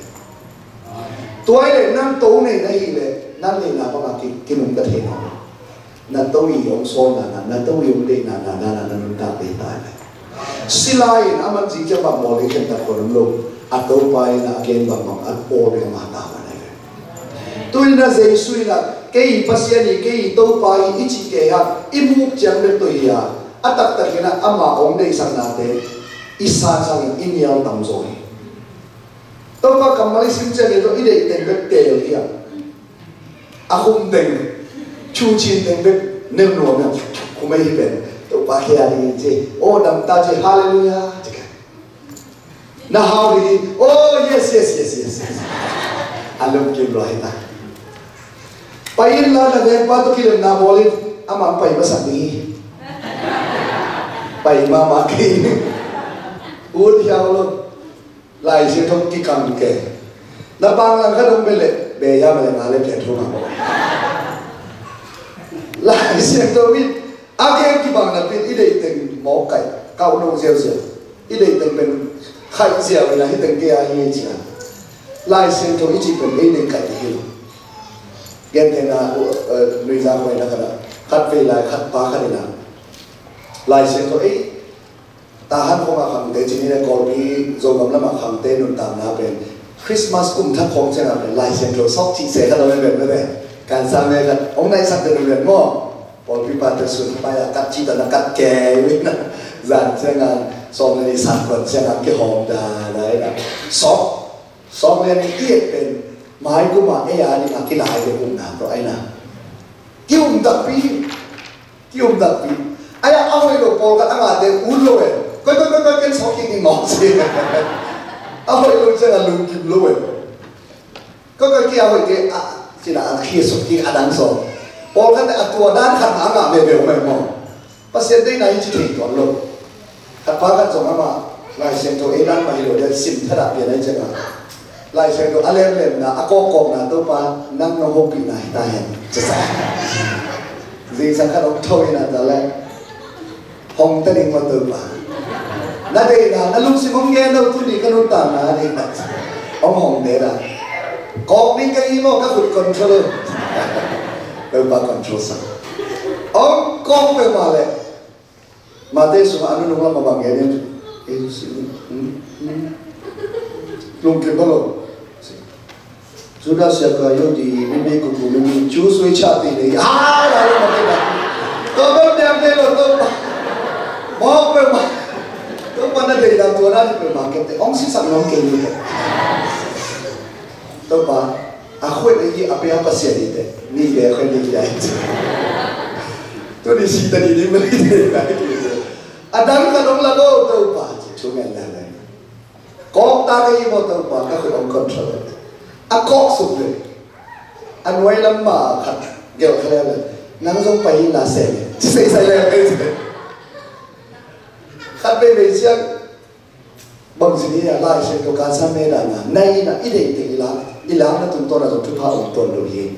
Tua hi leh nang to nei na hih leh nang deihna bangah ki, kinungta thei nawn lo. Na to i hong sawlna na, na to i hong deihna na, na, na, na nuntak dei ta hi. Sila in a man zing ciang bang bawl ding khentat kua om lo. A topa in a gen bangbang a bawl ding ama ta man hi ve. Tu-in ah Jesu in ah kei Pasian hi, kei Topa hi i cih kei hang i muk ciang bek tawh hi a, a taktak in ah ama hong deihsaknate i sangsang in i nial tamzaw hi. Topa kammal i sim ciang hi tawh i deih teng bek teel hi a, a khum teng, thucin teng bek neu nuam hi a, khum ei hi pen. Topa khia ding hi ci, aw dam ta ci, halleluiah ci kha. Na hau ding hi, oh yes, yes, yes, yes, yes. A lungkim lua hi ta. Pai inla na vengpa tawh kilemna bawl in, amah pai masak ding hi. Pai mahmah kei in. Ut hiau lo. Lai Siangtho kikam kei. Na pang langkhat hong bia leh, bia hiam a leh nga leh pian thum a. Lai Siangtho in a gen kibang napi-in i deih teng mawk kaih, kauh no ziauziau. I deih teng pen khaih ziau in a, hih teng kei a hi ci a. Lai Siangtho i cih pen ei deih kaih ding hi lo. Gentehna, uh, uh, nuizang huaina khat ah, khatvei lai khat pa khat in a Lai Siangtho ei Tahan khawng a khangte, cih ni le Kawlpi Zogam lam a khangte nuntakna pen Christmas kum thak khawng ciang a pen Lai Siangtho sawk cih se khat om e pen, mete. Kan sang me khat hong naihsak den uh pen maw. Pawlpi pate sun pai a kat cih ta na kat kei uh in a, zan ciang a sawm le nih san kuan ciang a kihawm da da in a. Sawk, sawk lian i et pen mai kum a ei a ding a kilai le kum na tawh a in a. Ki-um takpi. Ki-um takpi. Ai a, a hoih lo pawlkhat a ngahte ut lo e. Koi, koi, koi, koi, ken sawk kik ning mawk ci. A hoih lo ciang a lungkim lo e. Koi, koi, ki a hoih kei a, ci-in a, a khia suk kik a dang sawk. Pawlkhat a tua dan khat a ngah veve om e maw. Pasian deihna hi ci thei tuan lo. Khat pa khat zong amah Lai Siangtho ei dan mah hi lo, dia sim thadah pian ahi ciangin Lai Siangtho a lemlemna, a kawkkawkna, Topa nang nong hopihna hi ta hen. Zingsang khat hong tho in a ta le, hong ta ding maw Topa. Na deihna, na lungsim hong gen lo, tuni ka nuntakna ding. Hong hong deih a. Kawk ding ka hi maw, ka khut control. Topa control sa. Hong kawk peuhmah leh Matthai sungah a nunung lam a bang gen hiam? Eh, si, hmm, hmm. Lungkim bang lo. Judas Iskariot i mi mi kuku mi mi cu sui cha ti nei. Ah, la lo ma ke na. To bang diam nei lo to. Mawk peuhmah. Topa na deih dan tua na deih peuhmah ke te. Hong sisan nuam kei ni te. Topa. A khuet ahi a pia Pasian hi te, ni ve a khuet ni ve ahi te. Tuni si ta ni ni mali te, ahi te. A dang khat hong la lo Topa ci thu ngen le le. Kawk ta ka hi maw Topa, ka khuet hong control. A kawk suk le. A nuai lam ma khat gelh kha le le. Nang zong pai in la se le. Ci sei sai le le. Khat vei vei ciang Bang ci ni a Lai Siangtho kansan me dan a, na in a i deih teng i lak, i lakna tungtawn a zong thupha om tuan lo hi.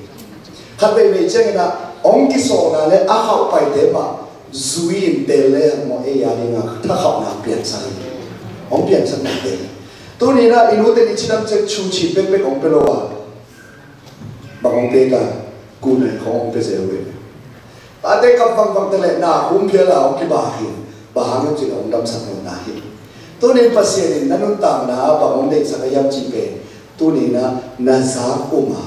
Khat veivei ciangin a hong kisawlna le a khauh paite mah zui in tel le maw ei a ding a thakhauhna piangsak hi. Hong piangsak na te. Tuni in a i nute in i cidam ciang thucin bekbek hong pia lo a, bang hong pia ta, kun a khong hong pia zel ve. Tate kap vangvang te le na hum phial a hong kibak hi. Bang hang hiam cih leh hong damsak lo na hi. Tunin Pasian in na nuntakna ah bang hong deihsak a hiam cih pen, tunin a na zak um a,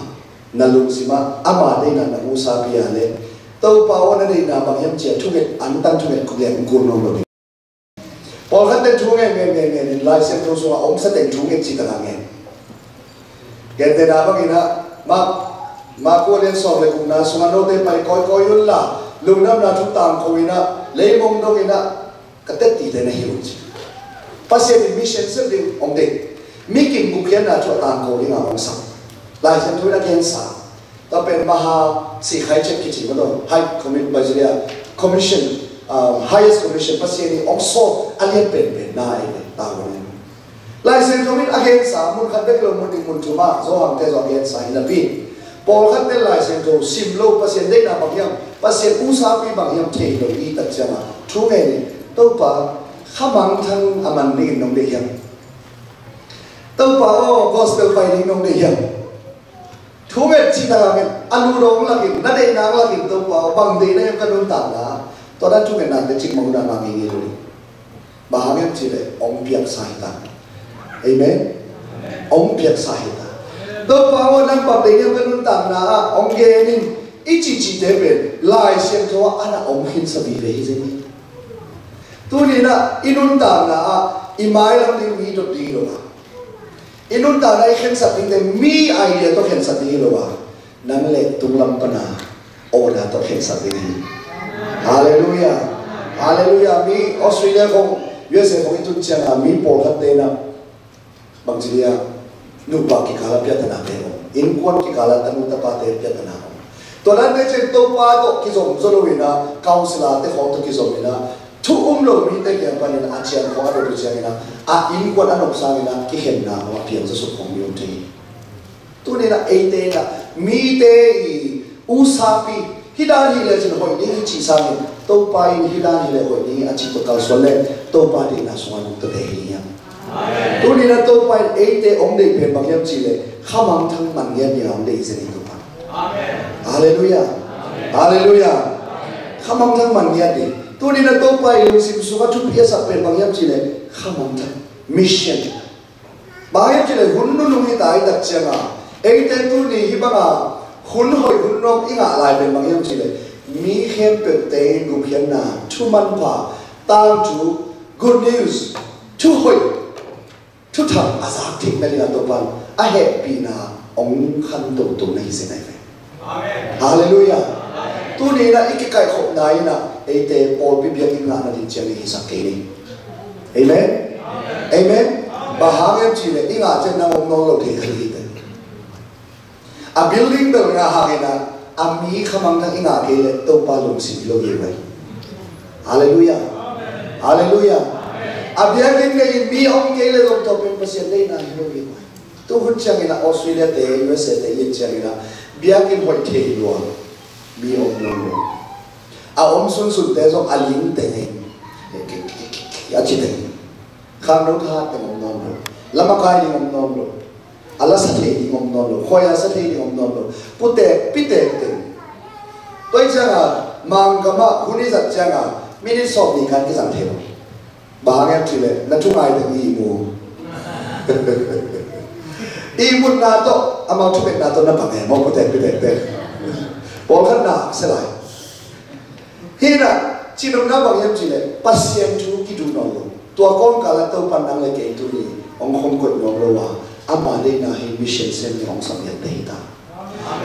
na lungsim ah ama deihna na musapi a le, Topa aw na deihna bang hiam ci a thunget, angtan thunget kul nuam lo ding. Pawlkhat ten thu ngen ngen ngen ngen in Lai Siangtho sungah a omsa teng thu ngen cih takah ngen. Gentehna bangin ah Mark, Mark kua lian sawm le gukna sungah note pai kawikawi unla, lungdamna thu tangko in ah, leimong dongin ah ka tetti te na hi uh ci. Pasian in mission sep ding om ding. Mi kim gukhiatna thu a tangko dingah hong sam. Lai Siangtho in a gensa. Tua pen Maha Sikhai Chet kici maw, High Commi-, Basilia Commission, um, Highest Commission, Pasian in hong sawm a lian penpen na ei ve, ta wan ei. Lai Siangtho in a gensa mun khat bek lo, mun nih mun thum ah Johan te zong a gensa hi napi, pawlkhat ten Lai Siangtho sim lo, Pasian deihna bang hiam, Pasian usapi bang hiam thei lo i tak ciangah thu ngen in, Topa, khamangthang a man dingin nong deih hiam? Topa aw, gospel pai ding nong deih hiam? Thu ngen cih takah ngen, a lu dong lakin, na deihna lakin, Topa aw, bang deihna hiam ka nuntakna? Tua dan thu ngen nate cikmah hun ah ngah ngei lo ding. Bang hang hiam cih leh hong piaksa hi ta. Amen. Hong piaksa hi ta. Topa aw, nang bang deih hiam ka nuntakna ah, hong gen in, i cihcihte pen Lai Siangtho ah a na hong khinsa vive hi zen hi. Tuni in ah i nuntakna ah i mailam ding mi dot ding hi lo a, i nuntakna i khensat dingte mi idea tawh khensat ding hi lo a, nang le tunglam pana awna tawh khensat ding hi. Halleluiah. Halleluiah. Mi Australia khong, U S A khong i tun ciangin mi pawlkhat te in ah bangci dia, nupa kikal a piahtana te om, innkuan kikal a tanu tapate piahtana om. Tua dan te ciang Topa tawh kizom zaw lo in ah, counsellor te khawng tawh kizom in ah, thu um lo mite kiang panin a ciang khawng a dot uh ciangin ah, a innkuan a nopsang in ah kikhenna khawng a piang zawsuk khawng mi om thei hi. Tuni in ah eite in ah mite i usapi, hih dan hi lecin hoih ding hi cih sangin, Topa in hih dan hi leh hoih ding hi a cih tawh kalsuan leh Topa deihna sungah nungta te hi ding hiam? Tuni in ah Topa in eite hong deih pen bang hiam cih leh khamangthang man ngiat ding a hong deih hi zen hi Topa. Halleluiah. Halleluiah. Khamangthang man ngiat ding. Tuni in ah Topa i lungsim sungah thupi a sak pen bang hiam cih leh khamangthang, mission. Bang hiam cih leh hun nunung hi ta i tak ciangin, eite tuni hih bangin hun hoih hun nuam i ngah lai pen bang hiam cih leh, mi khempeuhte in gupkhiatna, thu manpha, tangthu, good news, thu hoih, thuthang a zak theihna dingin Topa'n a hehpihna hong khantoto na hi zen ahi ve. Halleluiah. Tuni in ah i kikaihkhopna in ah eite pawlpi biakinn ngahna ding ciang i hisak kei ni. Amen. Amen. Bang hang hiam cih leh i ngah ciang nang om nawn lo thei kha hi te. A building bel ngah hangin ah, a mi khamangthang i ngah kei leh Topa lungsim hi lo hi ve. Halleluiah. Halleluiah. A biakinn ngei in mi om kei leh zong tua pen Pasian deihna hi lo hi ve. Tu hun ciangin ah Australia te, U S A te i et ciangin ah biakinn hoih thei lua, mi om lo lo. A om sunsun te zong a ling teng hi. A ci teng hi. Khangno tha teng om nawn lo. Lamakai ding om nawn lo. A la sa thei ding om nawn lo. Khuai a sa thei ding om nawn lo. Putek pitek teng. Tua hi ciangin ah Mangkam ah hun i zat ciangin ah minute sawm nih kan kizang thei lo. Bang hang hiam cih leh na thungai teng i ihmu. Ihmutna tawh amau thungetna tawh na bang e maw, putek pitek te. Pawlkhat na sia lai. Hi in ah cih nopna bang hiam cih leh Pasian thu kiduh nawn lo. Tua kawmkal ah Topa'n nang le kei tuni hong khom koih nuam lo a, ama deihna hi mission sem ding hong sam lian te hi ta.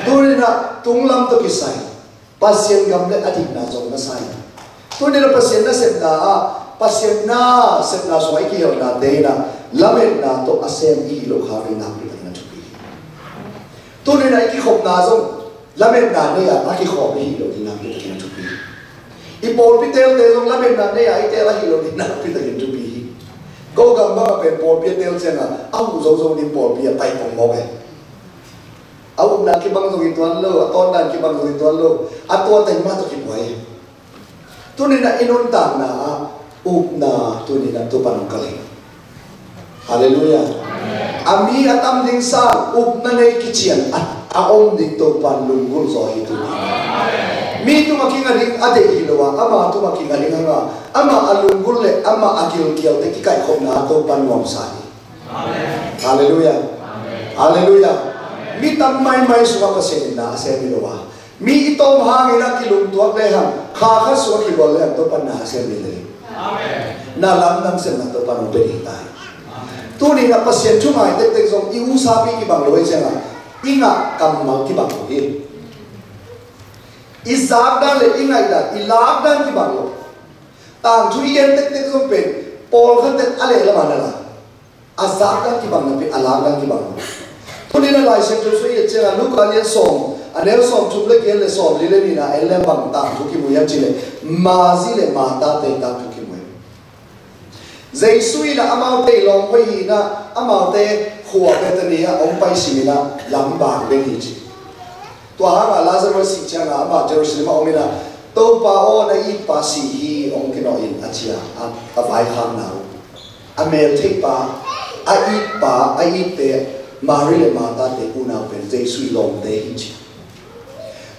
Tuni in ah tunglam tawh kisai Pasian gam le a dikna zong na sa hi. Tuni in ah Pasian nasepna ah, Pasian nasepna sungah i kihelnate in ah lametna tawh a sem i hih loh khak ding nakpi takin a thupi hi. Tuni in ah i kikhopna zong lametna nei a a kikhawm i hih loh ding nakpi takin a thupi hi. I pawlpi teelte zong lametna nei a i teel a hih loh ding nakpi takin thupi hi. Ko gam bang a pen pawlpi a teel ciangin a huh zozo ding pawlpi a pai pong mawk e. A upna kibang zong hi tuan lo, a tawndan kibang zong hi tuan lo, a tua teng mah tawh kibuai hi. Tuni in ah i nuntakna ah upna tuni in ah Topa'n hong kalh hi. Halleluiah. A mi a tam ding sang upna nei kician a, a om ding Topa'n lunggulh zaw hi tuni in ah. Mi tungah kingah ding a deih hi lo a, ama tungah kingah ding hang a, ama a lunggulh le ama a gilkialte kikaihkhopna ah Topa'n nuamsa hi. Halleluiah. Halleluiah. Mi tam maimai sungah Pasian in na a sem hi lo a, mi i tawm hangin a kilungtuak le hang, kha khat sungah kibual le hang Topa'n na a sem hi lo hi. Na lamdang sepna Topa'n hong pia ding hi ta hi. Tuni in ah Pasian thu ngai tektek zong i usapi kibang lo hi ciangin i ngah kammal kibang lo hi. I zak dan le i ngaih dan, i lak dan kibang lo. Tangthu i gen tektek zong pen pawlkhat ten a lehlam a na la. A zak dan kibang napi a lak dan kibang lo. Tuni in ah Lai Siangtho sung i et ciangin Luka lian sawm, a neu sawm thum le giat le sawm li le nihna en leng bang tangthu kimu hiam cih leh Mari le Martha te tangthu kimu hi. Jesu in ah amaute i lawm hoih hi in ah, amaute khua Bethany ah hong pai sim in ah lam bang den hi ci. Tua hangah Lazarus sih ciangah amah Jerusalem ah om in ah, "Topa aw, na itpa sih hi," hong kinawh in a ci a, a, a vaikhakna uh. A meltheihpa, a itpa, a itte Mary le Martha te unau pen Jesu i lawmte hi ci.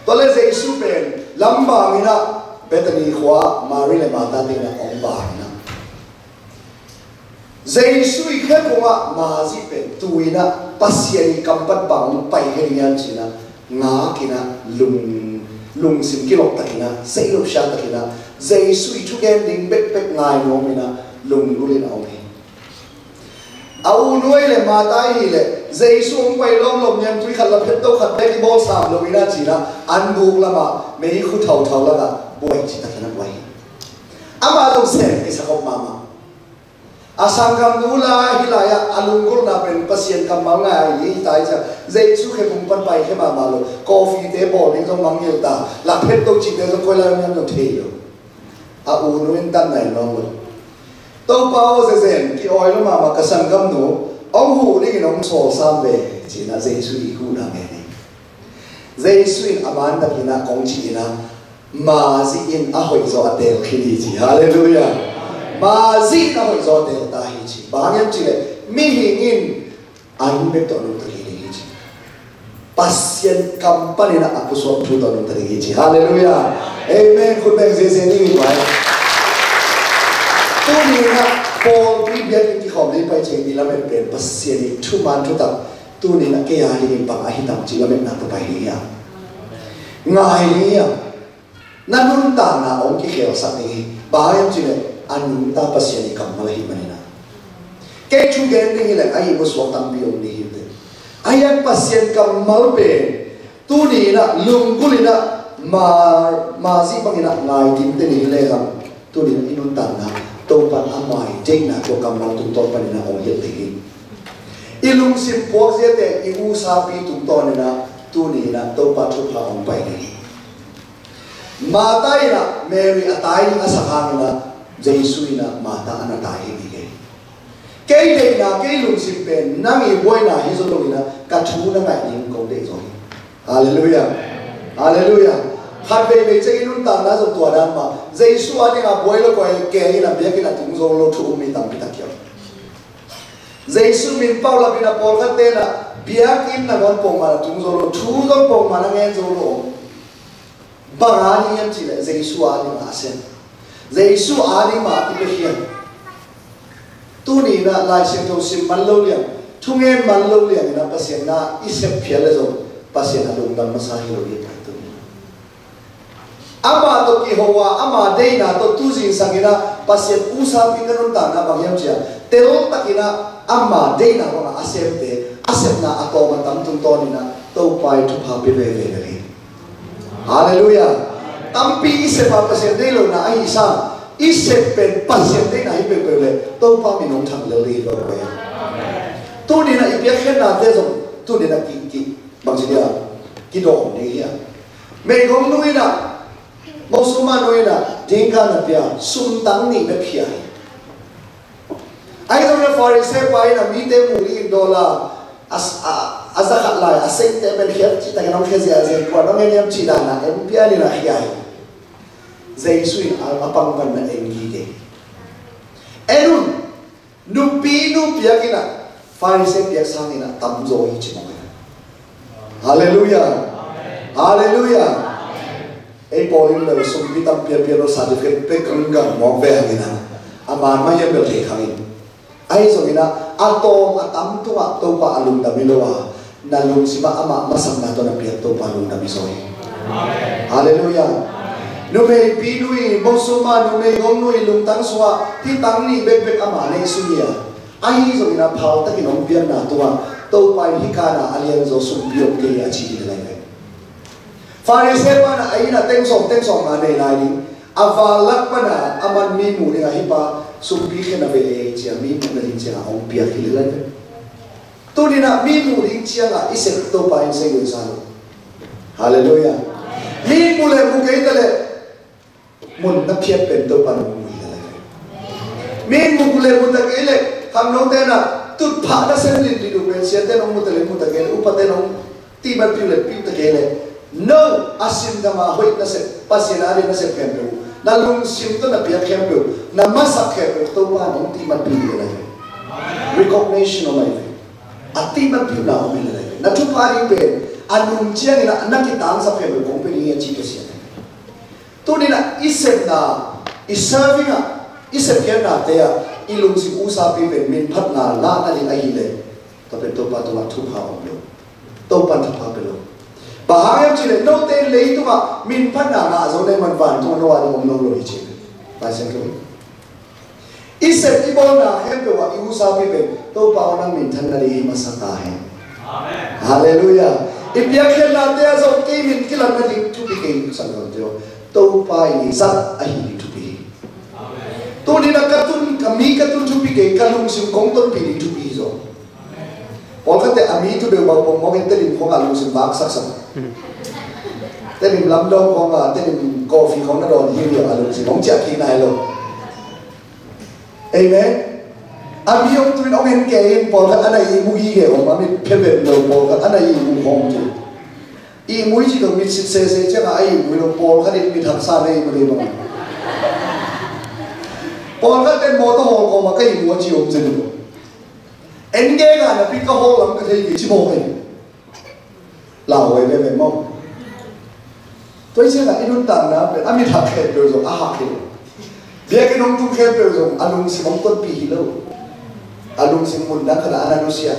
Tua le Jesu pen lam bang in ah Bethany khua Mary le Martha te in ah hong bang in ah, Jesu i khephung ah Mary pen tu in ah Pasian i kam pan bang pai hi ding hiam ci in ah ngak in ah, lung, lungsim kilawh tak in ah, seilawh siang tak in ah, Jesu i thugen ding bekbek ngai nuam in ah lunggulh in a om hi. A u nu ahi le Martha ahi le Jesu hong pai lawmlawm niangtui khat la phet to khat bek i bawl sam lo in ah ci in ah an buk lamah meikhu thauthau lakah buai ci tak in a buai hi. Amah zong sem kisakop mahmah. A sanggamnu la hi lai-ah a lunggulhna pen Pasian kammal ngai hi ta hi ciah, Jesu khephung pan pai khe mahmah lo, coffee te bawl ding zong mangngilh ta, la phet to cihte zong koi lai hiam zong thei lo. A u nu in tan nai nuam lo. "Topa aw, zezen ki-awi lo mahmah ka sanggamnu hong huh dingin hong sawlsam ve," ci in ah Jesu i huhna ngen hi. Jesu in a man tak in ah kong cih in ah, Mary in a hoihzaw a teel khin hi ci. Halleluiah. Mary in a hoihzaw a teel ta hi ci. Bang hang hiam cih leh mihing in an bek tawh nungta kei ding hi ci. Pasian kam panin a pusuak thu tawh nungta ding hi ci. Halleluiah. Amen. Khut beng ziahziah ni hi vai. Tuni in ah pawlpi biakinn kikhawm ding pai ciang i lamet pen Pasian i thuman thutak. Tuni in ah kei a dingin bang ahi tam cih lametna tawh pai ding hi a, ngai ding hi a. Na nuntakna hong kikhelsak ding hi. Bang hang hiam cih leh a nungta Pasian i kammal ahih manin ah. Kei thu gen ding hi leh a ihmu suak tampi om ding hi te. Ahi hang Pasian kammal pen tuni in ah lunggulh in ah ma-, Mary bangin ah ngai ding te ni hi lehang, tuni in ah i nuntakna Topa in ama deihna tua kammal tungtawn panin ah hong hilh ding hi. I lungsim puak ziate i usapi tungtawn in ah tuni in ah Topa thupha hong pai ding hi. Martha in ah Mary a tai ding a sak hangin ah Jesu in ah Martha a na tai hi ding hi. Kei deihna, kei lungsim pen nang i buaina hi zaw lo in ah ka thu na ngaih ding kong deih zaw hi. Halleluiah. Halleluiah. Khat veivei ciang i nuntakna zong tua dan mah. Jesu a dingin buai lo koi kei in ah biakinn ah tung zo lo thu um mi tampi tak hi a. Jesu min paulap in ah pawlkhat te in ah biakinn nangawn pongman ah tung zo lo, thu zong pongman a ngen zo lo. Bang a ding hiam cih leh Jesu a ding mah a sem. Jesu a ding mah i pia hiam. Tuni in ah Lai Siangtho sim man lo liang, thungen man lo liang in ah Pasian na i sep phial leh zong Pasian a lungdam masa hi lo ding pai tuni. Amah tawh kiho a, ama deihna tawh tu zingsang in ah Pasian usapi ka nuntakna bang hiam cih leh teltak in ah ama deihna bangah a semte, a sepna a tawm a tam tungtawn in ah Topa i thupha pia veve hi. Halleluiah. Tampi i sep a Pasian deih lohna ahi sang, i sep pen Pasian deihna hi peuhpeuh leh Topa min hong thang lel ding hi lo ve. Tuni in ah i piakkhiatnate zong tuni in ah ki, ki, bangci dia, kidawm ding hi a. Meigong nu in ah, Mosuma nu in ah dingka na pia, sumtang nih bek khia hi. Ahi zongin ah Pharisee pa in ah mite mu dingin dawl a, a, a, a zakhat lai a seite pen khiat cihtakin hong khia ziahziah, kua hong en hiam cih dan a en pian in ah khia hi. Jesu in a, a pang pan na en gige. En un, nupi nu piak in ah Pharisee piak sangin ah tamzaw hi ci mawk hi. Halleluiah. Halleluiah. Ei pawl in bel sumpi tampi a pia lo, certificate pek kangkang mawk ve hangin ah, a man mah hiam bel thei khang in. Ahi zongin ah a tawm a tam tungah Topa a lungdam hi lo a, na lungsim ah amah masakna tawh na piak Topa lungdam hi zaw hi. Halleluiah. Numeipi nu i, Mosuma numeigong nu i lungtang sungah hih tang nih bekbek ama neih sung hi a, ahi zongin ah phaltakin hong piakna tungah Topa in hih kana a lianzaw sumpi om kei hi a ci hi lai ve. Pharisee pa in ah a inn ah teng sawm teng sawm nga nei lai ding, a val lak pan a a man mi muh ding a, hih pa sumpi khen a ve e ci a mi muh nading ciangah hong piak hi lai ve. Tuni in ah mi muh ding ciangah i sep Topa in sei guai sa lo. Halleluiah. Mi muh leh muh kei ta leh mun na phiat pen Topa in hong mu hi lai ve. Mi in mu le mu ta kei le, khangnote na tutphah na sem linlin uh pen siate in hong mu ta le mu ta kei le, upate in hong tihman piu le piu ta kei le, no, a singkama hoih na sep, Pasian a ding na sep khempeuh, na lungsim tawh na piak khempeuh, na masak khempeuh Topa in hong tihman pi ding hi lai ve. Recognition hong lai ve. A tihman piuna hong hi lai ve. Na thupha ding pen a nung ciangin a na kitangsap khempeuh kong pia ding hi a ci Pasian. Tuni-in ah i sepna, i serving ah, i sepkhiatnate ah i lungsim usapi pen minphatna lahna ding ahih leh, tua pen Topa tungah thupha om lo. Topa in thupha pia lo. Bang hang hiam cih leh note leitungah minphatna ngah zo leh man vantungah no a ding om lo lo hi ci. Lai Siangtho hi. I sep i bawlna khempeuh ah i usapi pen Topa aw nang minthanna ding hi masa ta hen. Amen. Halleluiah. I piakkhiatnate ah zong kei min kilatna ding thupi kei, sanggam te aw. Topa i zat ahi ding thupi hi. Amen. Tuni-in ah ka tun, ka mi ka tun thupi kei, ka lungsim kong tonpih ding thupi hi zaw. Pawlkhatte a mi tu beuh bang pongmawk in Tedim khawngah lungsim vak saksak. Tedim lamdawng khawngah, Tedim coffee khawng na dawn hi a lungsim hong ciah kik nai lo. Amen. A mi hong tu in hong en kei in pawlkhat a na ihmu gige om, a mit phe bep lo pawlkhat a na ihmu khawng kei. Ihmu i cih tawh mitsit sese ciangah a ihmu hi lo, pawlkhat in mit haksa na ihmu ding bang. Pawlkhat in mawtaw hawl kawmah ka ihmu a ci om zen lo. En gei ngah napi ka hawl lam ka thei kei ci mawk hi. Lau huai veve maw. Tua hi ciangah i nuntakna pen a mit hak khempeuh zong a hak hi lo. Biakinn hong tung khempeuh zong a lungsim hong tonpih hi lo. A lungsim mun dang khatah a na nusia.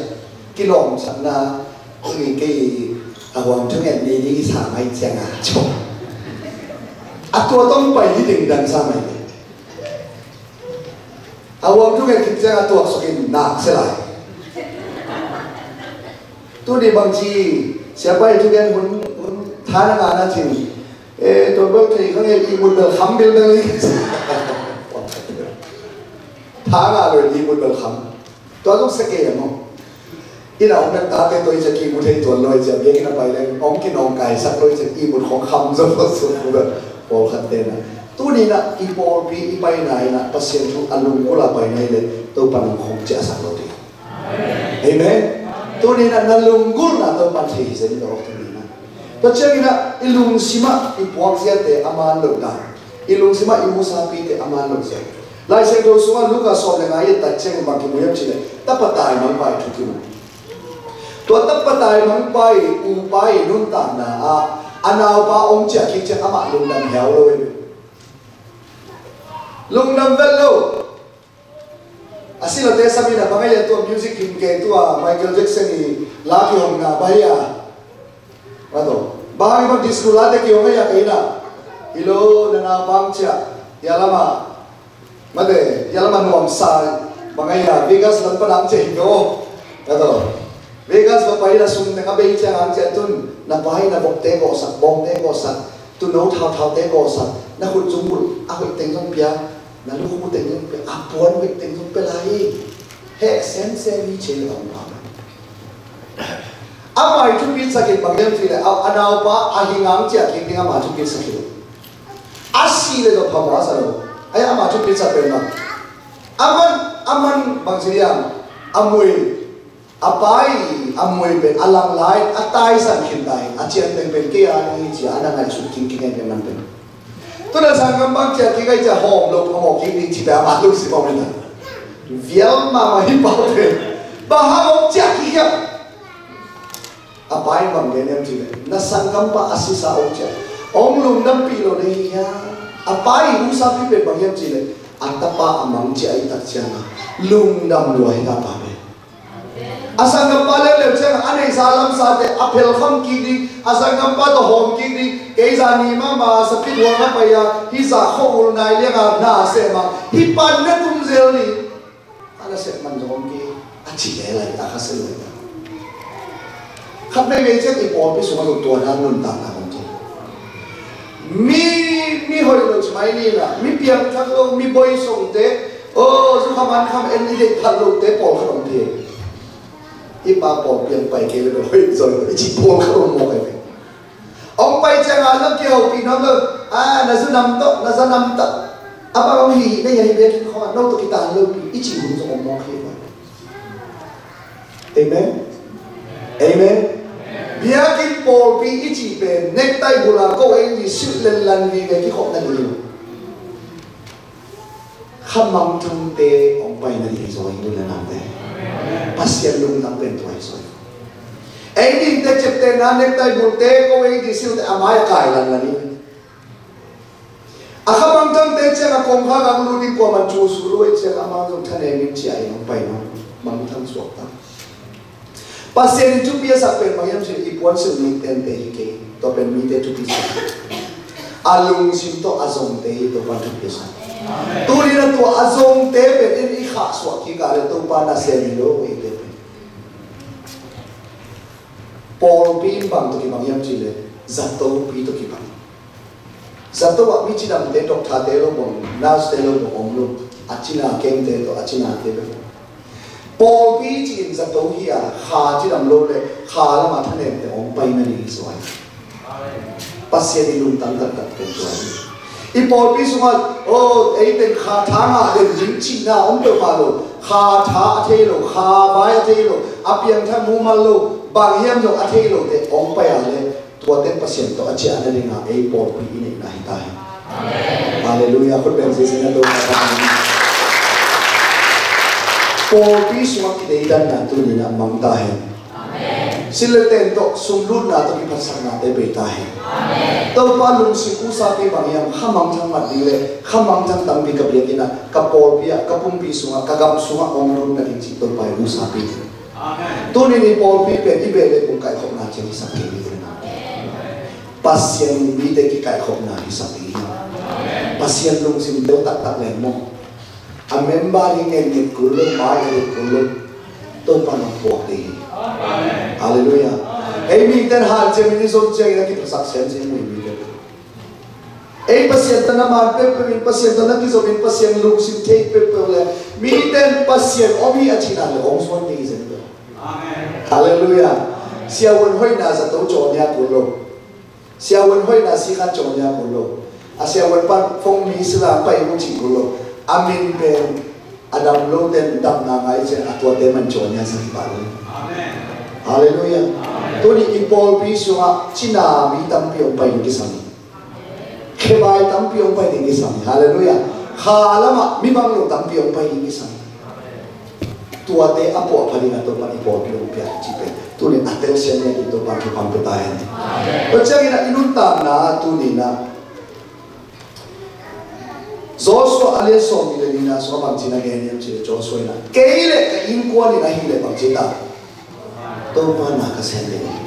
Kilawmsakna tuni kei a huam thunget nei ding i sa mai ciangah. A tua tong pai hi dingdang sa mai. A huam thunget khit ciangah tuaksuk in nak sia lai. Tuni bangci siapa i thunget hun, hun tha na ngahna cin. E, tua bel thei kha nge, ihmut bel kham bilbel hi. Tha ngah lo in ihmut bel kham. Tua zong sia kei a maw. Inn a om leng tate tawh i ciah ihmut thei tuan lo i ciah, biakinn a pai leng hong kinawngkaisak lo i ciah, ihmut khawng kham zaw lo suk lo. Pawlkhatte na. Tuni-in ah i pawlpi i paina in ah Pasian thu a lunggulh a paina hi leh Topa in hong khawng ciahsak lo ding. Amen. Tuni-in ah na lunggulhna Topa in thei hi zen lo tuni-in ah. Tua ciangin ah i lungsim ah i puakziate a man loh dan, i lungsim ah i musapite a man loh zia. Lai Siangtho sungah Luka sawm le nga i et tak ciangin bang kimu hiam cih leh tapa taimangpa i thu kimu. Tua tapa taimangpa i upa i nuntakna ah a naupa hong ciah kik ciang amah lungdam hiau lo hi. Lungdam vet lo. A silate sam in a bang a hi a, tua music hing kei, tua Michael Jackson i la kihongna bang hi a. Ato bang hi bang disco late kihong a hi a kei na. Hi lo, na naupa hong ciah hia lam ah, mate, hia lam ah nuamsa bang a hi a, Vegas lam pan a hong ciah hi lo. Ato Vegas va pai in a sum teng a bei ciang hong ciah, tun na pa in a vokte gawhsak, bawngte gawhsak, tuuno thauthaute gawhsak, na khut zung bulh a hoih teng zong pia, na lukhu teng zong pia, a puan hoih teng zong pia lai hi. Heh semsem hi ci a hong pha. Amah i thupitsak in bang hiam cih leh a, a naupa a hing hong ciah kik ding amah thupitsak hi lo. A sih leh zong phamawh a sa lo. Ai, amah thupitsak pen bang, a man, a man bang ci hiam, a mui. A pa i a mui pen a lang lai a taisan khin ta hi, a cianteng pen kei a ding hi ci a na ngaihsut khin khin hi pen man pen. Tun a sanggampa hong ciah kik a hi ciah hawm lo phamawh kik ding ci pen amah lungsim om hi ta. Vial mahmah hi pa pen. Bang hang hong ciah kik hiam? A pa in bang gen hiam cih leh na sanggampa a sisa hong ciah, hong lungdampih lo na hi hia? A pa i hong sapi pen bang hiam cih leh a tapa a mang ciah a hi tak ciangin lungdam lua hi ta pa pen. A sanggampa leuleu ciangin a neihsa lamsate a phelkham kik ding, a sanggampa tawh hawm kik ding, kei zani mahmah a sapit huang a pai a, hih zah khua ul nai lianga na sem a, hih pan na tum zel ding. A na sep man zong om kei, a ci le lai, a kha sel lai ta. Khat veivei ciang i pawlpi sungah zong tua dan nuntakna om kei. Mi, mi hoih lo ci mai ni na, mi piangthak lo, mi boisongte, aw, zukha mankham en i deih phat lote pawlkhat om kei. I pa pawlpi hong pai kei le hoih zaw lo i ci pawlkhat om mawk kei. Hong pai ciangin zong kihopih nuam lo, a, na zu nam tawh, na za nam tawh. A bang hong hi na hi a, hi biakinn khawng ah no tawh kitan lopi i cih hun zong om mawk hi. Amen. Amen. Biakinn pawlpi i cih pen necktie bul a ko ei ni silh lenlan vive kikhop na hi lo. Kha mangthangte hong pai na ding hi zaw hi, u le naute. Pasian lungtang pen tua hi zaw hi. Ei ni te ciaptehna necktie bulte ko ei ni silhte a mai a kai lanlan hi. A kha mangthangte ciang a kongkhak ah lut in kuaman cu su lo ei ciang amah zong thanem in ci-a in hong pai nawn, mangthang suakta. Pasian in thupi a sak pen bang hiam cih leh i puansilh mi tente hi kei, tua pen mite thupi sak. A lungsim tawh a zongte hi Topa'n thupi a sak. Tuni-in a tua a zongte pen in i khahsuah kik a leh Topa nasem hi lo eite pen. Pawlpi in bang tawh kibang hiam cih leh zatopi tawh kibang. Zato ah mi cidamte, doctorte lo bang, nursete lo bang om lo, a cina kemte tawh a cinate bek. Pawlpi ci-in zato hi a, kha cidam lo le kha lamah thanemte hong pai na ding hi zaw hi. Pasian i lungtang taktak pen tua hi. I pawlpi sungah, oh, eite kha tha ngah den ding cihna om peuhmah lo, kha tha a thei lo, kha vai a thei lo, a piangthak mumal lo, bang hiam zong a thei lote hong pai a leh tuate Pasian tawh a ciah nadingin ei pawlpi i neihna hi ta hen. Halleluiah. Khut beng ziahziah na Topa. Pawlpi sungah kideidanna tuni-in a mang ta hen. Silh le ten tawh, sumlutna tawh kiphatsaknate bei ta hen. Topa lungsim usapi bang hiam, kha mangthang mat ding le kha mangthang tampi ka biakinn ah, ka pawlpi ah, ka pumpi sungah, ka gam sungah hong lut nading cih Topa i usapi. Tuni-in i pawlpi pen i beh le kung kaikhopna ciang hisak ding hi. Pasian in mite kikaihkhopna hisak ding hi. Pasian lungsim tel taktak leng maw. A member hi ngen nget kul lo, mai a lut kul lo. Topa nong puak ding hi. Halleluiah. Ei mite hanciamin i zon ciangin a kiphasak semsem hi mite. Ei Pasian tawh na man peuhpeuh in, Pasian tawh na kizom in, Pasian lungsim thei peuhpeuh le mite in Pasian om hi a cihna le hong suan ding hi zen peuh. Halleluiah. Siavuan hoihna zato cawnia kul lo. Siavuan hoihna sikhan cawnia kul lo. A siavuan pan phone mi silang pai mu cih kul lo. A min pen a dam lote in damna ngai ciang a tuate man cawnia sa hi pah lo. Halleluiah. Tuni i pawlpi sungah cina mi tampi hong pai ding kisam hi. Khebai tampi hong pai ding kisam hi. Halleluiah. Kha lamah mi bang lo tampi hong pai ding kisam hi. Tuate a puahpha dingin Topa'n i pawlpi hong pia cih pen tuni a telsiam dingin Topa'n thupha hong pia ta hen. Tua ciangin a i nuntakna ah tuni-in a Joshua a lian sawmnih le nihna sungah bangci na gen hiam cih leh Joshua in a kei le ka innkuan in ahih leh bangci ta, Topa na ka sem ding hi.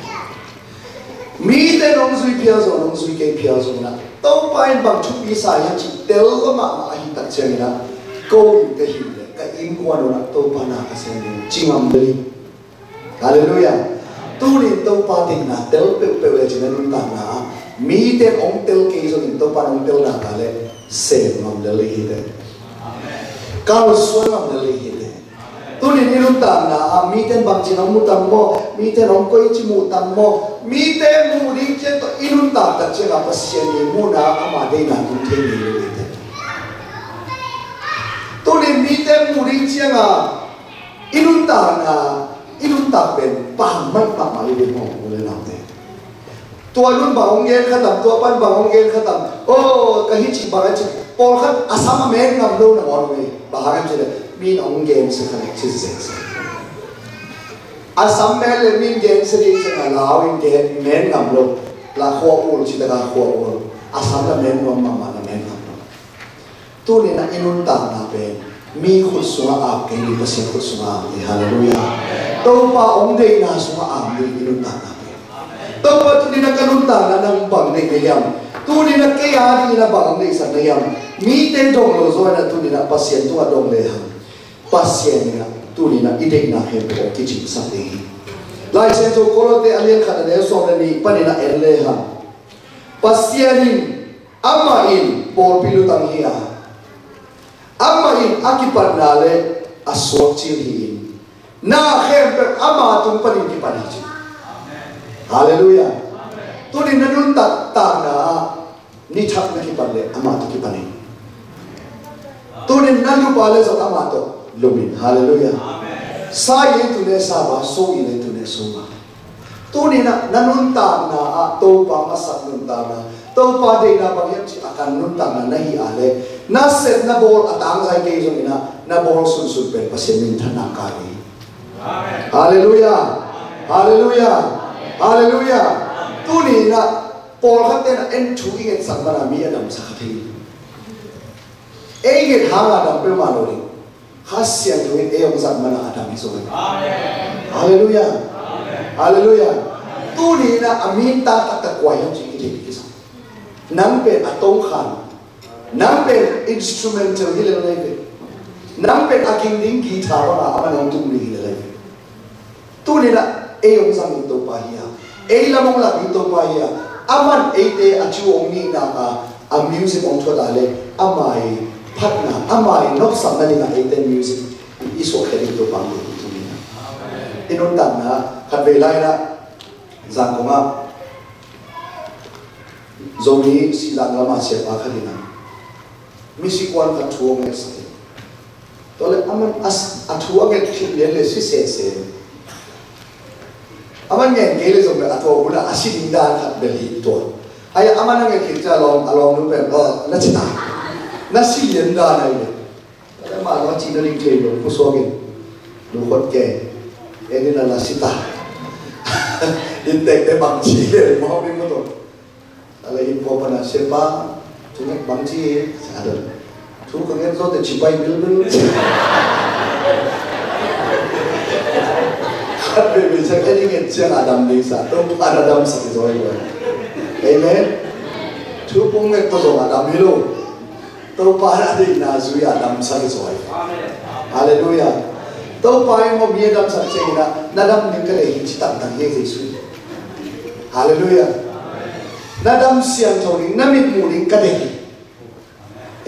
Mite nong zui phial zong, nong zui kei phial zong in a, Topa in bang thupi sa hiam cih tel mahmah ahih tak ciangin a, ko in ka hih leh ka innkuan un a Topa na ka sem ding hi, ci ngam ding hi. Halleluiah. Tuni in Topa deihna tel peuhpeuh le cih na nuntakna ah, mite hong tel kei zongin Topa hong tel nak leh sem ngam lel hi teh. Kalsuan ngam lel hi teh. Tuni in i nuntakna ah mite in bangci hong mu tam maw, mite in hong koici mu tam maw, mite muh ding ciang tawh i nuntak tak ciangin Pasian i muhna, ama deihna tung thei ngei lo hi teh. Tuni in mite muh ding ciangin i nuntakna, i nuntak pen pang maimah mah hi ve maw, u le naute. Tua nun bang hong gen kha tam, tua pan bang hong gen kha tam. Oh, ka hih cih bang a cih. Pawlkhat a sam a men ngam lo nangawn ve. Bang hang hiam cih leh mi in hong gensia kha leh cih zen zen. A sam men le mi in gensia ding cih a lau in gen men ngam lo. La khua ul cih tak a khua ul. A sam la men nuam mahmah la men ngam lo. Tuni in a i nuntakna pen mi khut sungah ap kei ni, Pasian khut sungah ap ni. Halleluiah. Topa hong deihna sungah ap ni i nuntakna pen. Topa tuni in a ka nuntakna nang bang deih na hiam? Tuni in a kei a dingin a bang hong deihsak na hiam? Mite dong lo zaw in a tuni in a Pasian tungah dong lehang, Pasian in a tuni in a i deihna khempeuh hong kicingsak ding hi. Lai Siangtho Korinth a lian khat a neu sawm le nih panin a en lehang, Pasian in Amah in pawlpi lutang hi a, amah in a kipatna le a suakcil hi-in, na khempeuh ama tung panin kipan hi ci. Halleluiah. Tuni na nuntak takna ah ni thak na kipan le amah tawh kipan in. Na lupa le zong amah tawh lum in. Halleluiah. Sa i le tu ne sa ba, so i le tu ne so ba. Tuni na, na nuntakna ah Topa masak nuntakna, Topa deihna bang hiam cih a kan nuntakna na hi a le, na sep na bawl a tangzai kei zongin ah, na bawl sunsun pen Pasian minthanna kai hi. Halleluiah. Halleluiah. Halleluiah. Tuni na, pawlkhat ten ah en thu i ngetsak mana mi a damsak a thei. Ei nget hanga dam peuhmah lo ding. Kha Siangtho in ei hong zat mana a dam hi zaw. Halleluiah. Halleluiah. Tuni na a min taktak kua hiam cih kithei kisa. Nang pen a tongkhan. Nang pen instrumental hi lel lai ve. Nang pen a ging ding guitar banga a man hong tum ding hi lel lai ve. Tuni na ei hong zang ding Topa hi a, ei lam hong lak ding Topa hi a, a man eite a thu hong nihna a, a music hong thuat a le, ama i phatna, ama i nopsakna dingah eite music i suakkhia ding Topa hong ding tuni na. I nuntakna khat vei lai na, Zangkong ah Zomi Silvang lam a siapa khat in a, misikuan khat thu hong ngetsak hi. Tua le a man a, a thu a nget khit lian le si sese. A man ngen kei le zong le a tua hun a a si ding dan khat bel hi tua. Ai a man a nget khit ciang a lawm, a lawmnu pen, "Oh, na ci ta. Na si lian dan ai le." Tua le mah lawng ci na ding thei lo, pusuak in. Lu khot ke. En in a la si ta. In tek te bang ci le, mawk ding maw tua. A le in pua pana, "Siapa, thu nget bang ci hi?" Sa don. "Thu ka nget zawte ci pai bilbil." Khat veivei ciang ei nget ciang a dam ding sa, Topa na damsak zaw hi. Amen. Thu pum nget tawh zong a dam hi lo. Topa na deihna zui a damsak hi zaw hi. Halleluiah. Topa in maw mi a damsak ciangin ah, na dam ding ka deih hi ci tangtang hi Jesuh. Halleluiah. Na dam siangtho ding, na mit mu ding ka deih hi.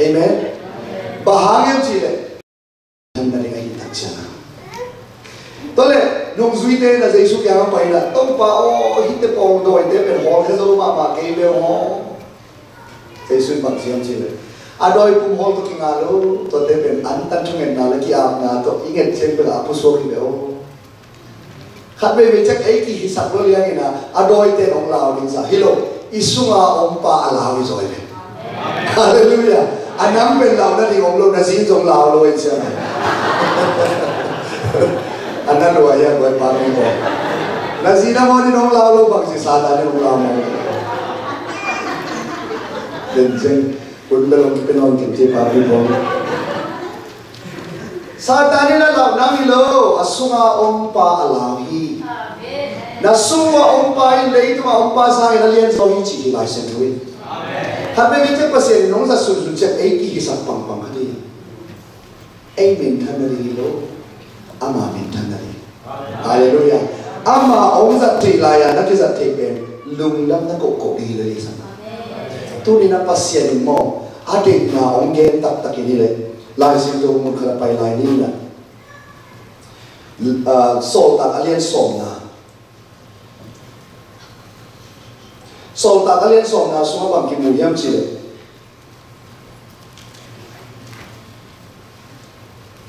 Amen. Bang hang hiam cih leh, na ding a hi tak ciang a. Tua le, nungzuite na Jesuh kiangah pai na, "Topa aw, hihte pawng dawite pen hawl khe zo mahmah kei ve aw." Jesuh in bang ci hiam cih leh, "A dawi pum hawl tawh kinga lo, tuate pen antan thungetna le ki-apna tawh i nget ciang pen a pusuak hi ve aw." Khat veivei ciang ei kihisak lo liangin a, a dawite in hong lau ding sa hi lo, i sunga om pa a lau hi zaw hi ve. Halleluiah. A nang pen lau nading om lo, na zin zong lau lo hi ciang. A na lua hi a, guai pa nung ko. Na zin a mawnin hong lau lo bang ci Satan in hong lau mawk. Den ciang, kun bel hong kipia nawn kei ci pa nung ko. Satan in a lau nang hi lo, a sunga om pa a lau hi. Na sunga om pa in leitungah om pa sangin a lian zaw hi ci hi Lai Siangtho in. Khat veivei ciang Pasian in hong zat sunsun ciang ei kihisak pangpang khat hi. Ei minthan nading hi lo, ama minthan nading. Halleluiah. Ama hong zat theih lai-a na kizat theih pen lungdam na kohkoh ding hi lo hi sang. Tuni na Pasian in maw a deihna hong gen taktak in hi leh, Lai Siangtho mun khat a pai lai ni na. Ah, Sawltak a lian sawmna. Sawltak a lian sawmna sungah bang kimu hiam cih leh,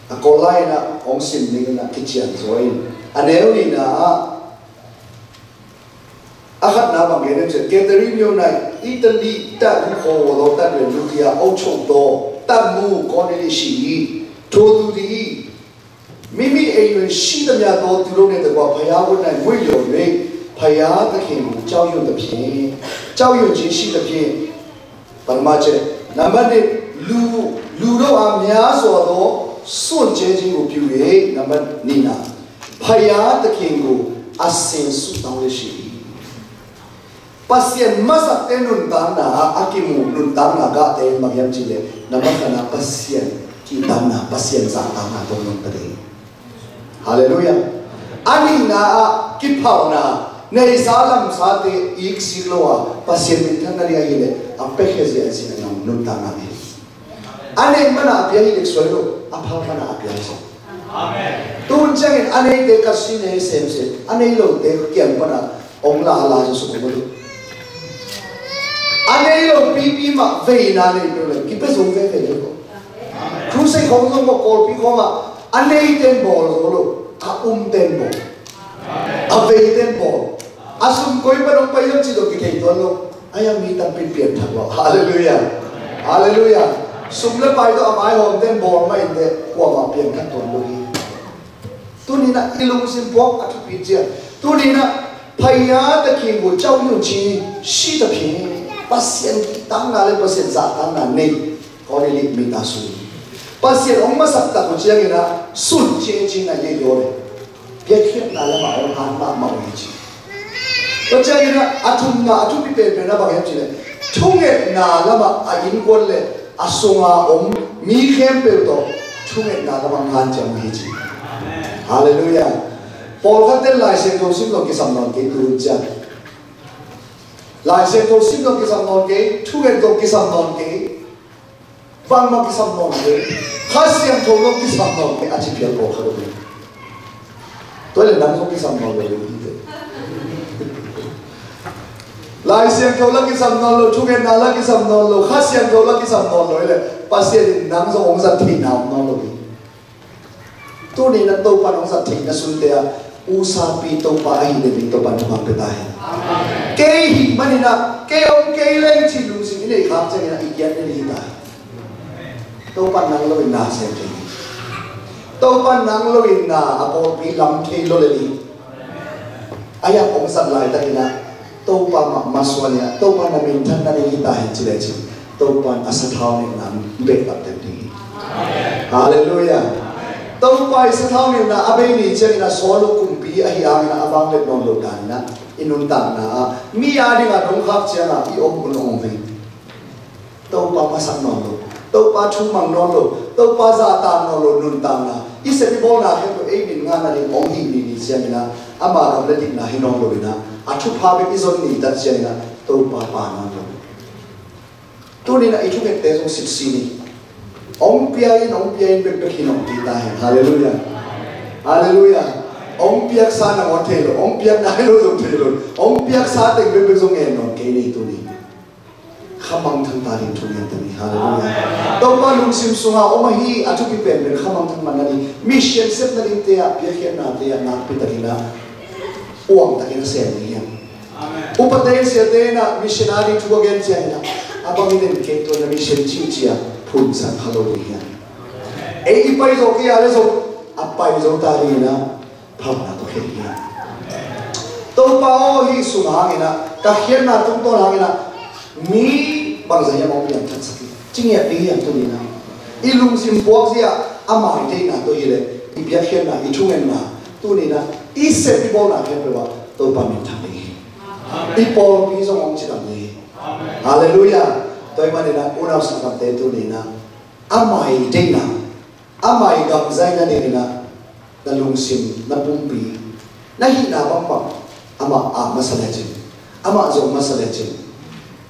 a kawl lai-in ah hong sim dingin ah kician zaw in, a neu nihna ah, a khatna bang gen hiam cih leh, Kedareno 那以色列的戶和羅得人路底下屋住的，他們屋裡的死人，偷偷地 မိမိအိမ်တွင်ရှိသမျှသော သူတို့နှင့်တကွ ဘုရားဝတ်၌ ဝတ်လျော်၍ ဘုရားသခင်ကို ကြောက်ရွံ့သဖြင့်၊ ကြောက်ရွံ့ခြင်းရှိသဖြင့်၊ ပထမချက်၊ နံပါတ်နှစ်၊ လူ၊ လူတို့အား များစွာသော စွန့်ကြဲခြင်းကို ပြု၍ နံပါတ်နှစ်၊ ဘုရားသခင်ကို အစဉ်ဆုတောင်းလျက်ရှိ၏။ Pasian masakte nuntakna ah a kimu nuntakna gahte in bang hiam cih leh, na masakna Pasian kidamna, Pasian zahtakna tawh nungta ding. Halleluiah. A nihna ah kiphalna, neihsa lamsate iksik lo a, Pasian minthanna ding ahih leh a piakhia ziahziah nuntakna hi. A neih mana a pia hi leh suai lo, a phal mana a pia hi zaw. Tun ciangin a neite ka si nei semsem, a nei lote kiang pana hong la la zaw suk hong lo. A nei lo pipi mah veina nei peuh leh kipia zo veve lo. Crusade khong zong maw, Kawlpi khong ah a neite in bawl zo lo, a umte in bawl. A veite in bawl. A sum koi pan hong pai hiam cih zong kithei tuan lo. Ahi a mi tampi in piangthak lo. Halleluiah. Halleluiah. Sum le pai tawh a vaihawmte in bawl mah inteh, kuamah piangthak tuan lo hi. Tuni-in ah i lungsim puak a thupi ciang, tuni-in ah phaya ta khin uh, cau hi uh ci, si ta khin. Pasian kihtakna le Pasian zahtakna nei. Kawlpi lim mi ta sung, Pasian hong masak tak uh ciangin ah sun ciangciang a yei yaw le, biakhiatna lamah hong han mahmah uh hi ci. Tua ciangin ah a thumna, a thupi penpen a bang hiam cih leh, thungetna lamah a innkuan le a sunga om mi khempeuh tawh thungetna lamah ngan ciam uh hi ci. Halleluiah. Pawlkhatte in Lai Siangtho sim zong kisam nawn kei, tu hun ciang Lai Siangtho sim zong kisam nawn kei, thunget zong kisam nawn kei. Bangmah kisam nawn kei. Kha Siangtho zong kisam nawn kei, a ci phial pawlkhat om hi. Tua leh nang zong kisam nawn lo ding hi teh. Lai Siangtho la kisam nawn lo, thungetna la kisam nawn lo, Kha Siangtho la kisam nawn lo hi leh, Pasian in nang zong hong zat theihna om nawn lo ding. Tuni-in ah Topa in hong zat theihna sunte ah usapi Topa ahihna ding Topa in thupha pia ta hen. Kei hih manin ah, kei om kei leng cih lungsim i neih khak ciangin ah i kiat ding hi ta hen. Topa in nang lo-in na sem thei hi. Topa in nang lo-in na a pawlpi lam thei lo lel hi. Ahi zongin hong zat laitakin ah Topa mah masuan in ah, Topa na minthanna ding hi ta hen ci lecin, Topa in a sathau neihna behlap den ding hi. Halleluiah. Topa i sathau neihna a bei ni ciangin ah Saul uh kumpi ahih hangin ah a vangliat nawn loh danin ah i nuntakna ah mi a dingin dong khak ciangin ah i om hun hong hi. Topa masak nawn lo, Topa thu mang nawn lo, Topa zahtak nawn lo nuntakna, i sep i bawlna khempeuh ei min ngahna ding hong hih ni ni ciangin ah, ama gam le dikna hi nawn lo-in ah, a thupha bek i zon ni tak ciangin ah Topa pha nawn lo. Tuni-in ah i thungette zong sitsi ni. Hong pia in, hong pia in bekbek hi nawn kei ta hen. Halleluiah. Halleluiah. Hong piaksa nangawn thei lo, hong piak nai lo zong thei lo, hong piaksa teng bekbek zong ngen nawn kei ni tuni. Khamangthang ta ding thu ngen ta ni. Halleluiah. Topa lungsim sunga om ahi a thupi penpen khamangthang man nading, mission sepna dingte ah, biakhiatnate ah nakpi takin ah uang takin a sem ding hiam? Upate in, siate in ah missionary thu a gen ciangin ah, a bangin en kei, tua na mission cihcia phunsak kha lo ding hiam? Ei i pai zo kei a le zong a pai zo ta dingin ah phamna tawh khel hi. Topa aw, hih sung hangin ah, ka khiatna tungtawn hangin ah mi bangzah hiam hong piangthaksak hi, ci ngiat ding hiam tuni-in ah? I lungsim puakzia a mai deihna tawh hi leh i biakhiatna, i thungetna, tuni-in ah i sep i bawlna khempeuh ah Topa minthang ding hi. I pawlpi zong hong cidam ding hi. Halleluiah. Tua ahih manin ah unau sanggamte, tuni-in ah a mai deihna, amah i gamzai nadingin ah na lungsim, na pumpi, na hihna bangpang amah ap masa lecin, amah zong masa lecin,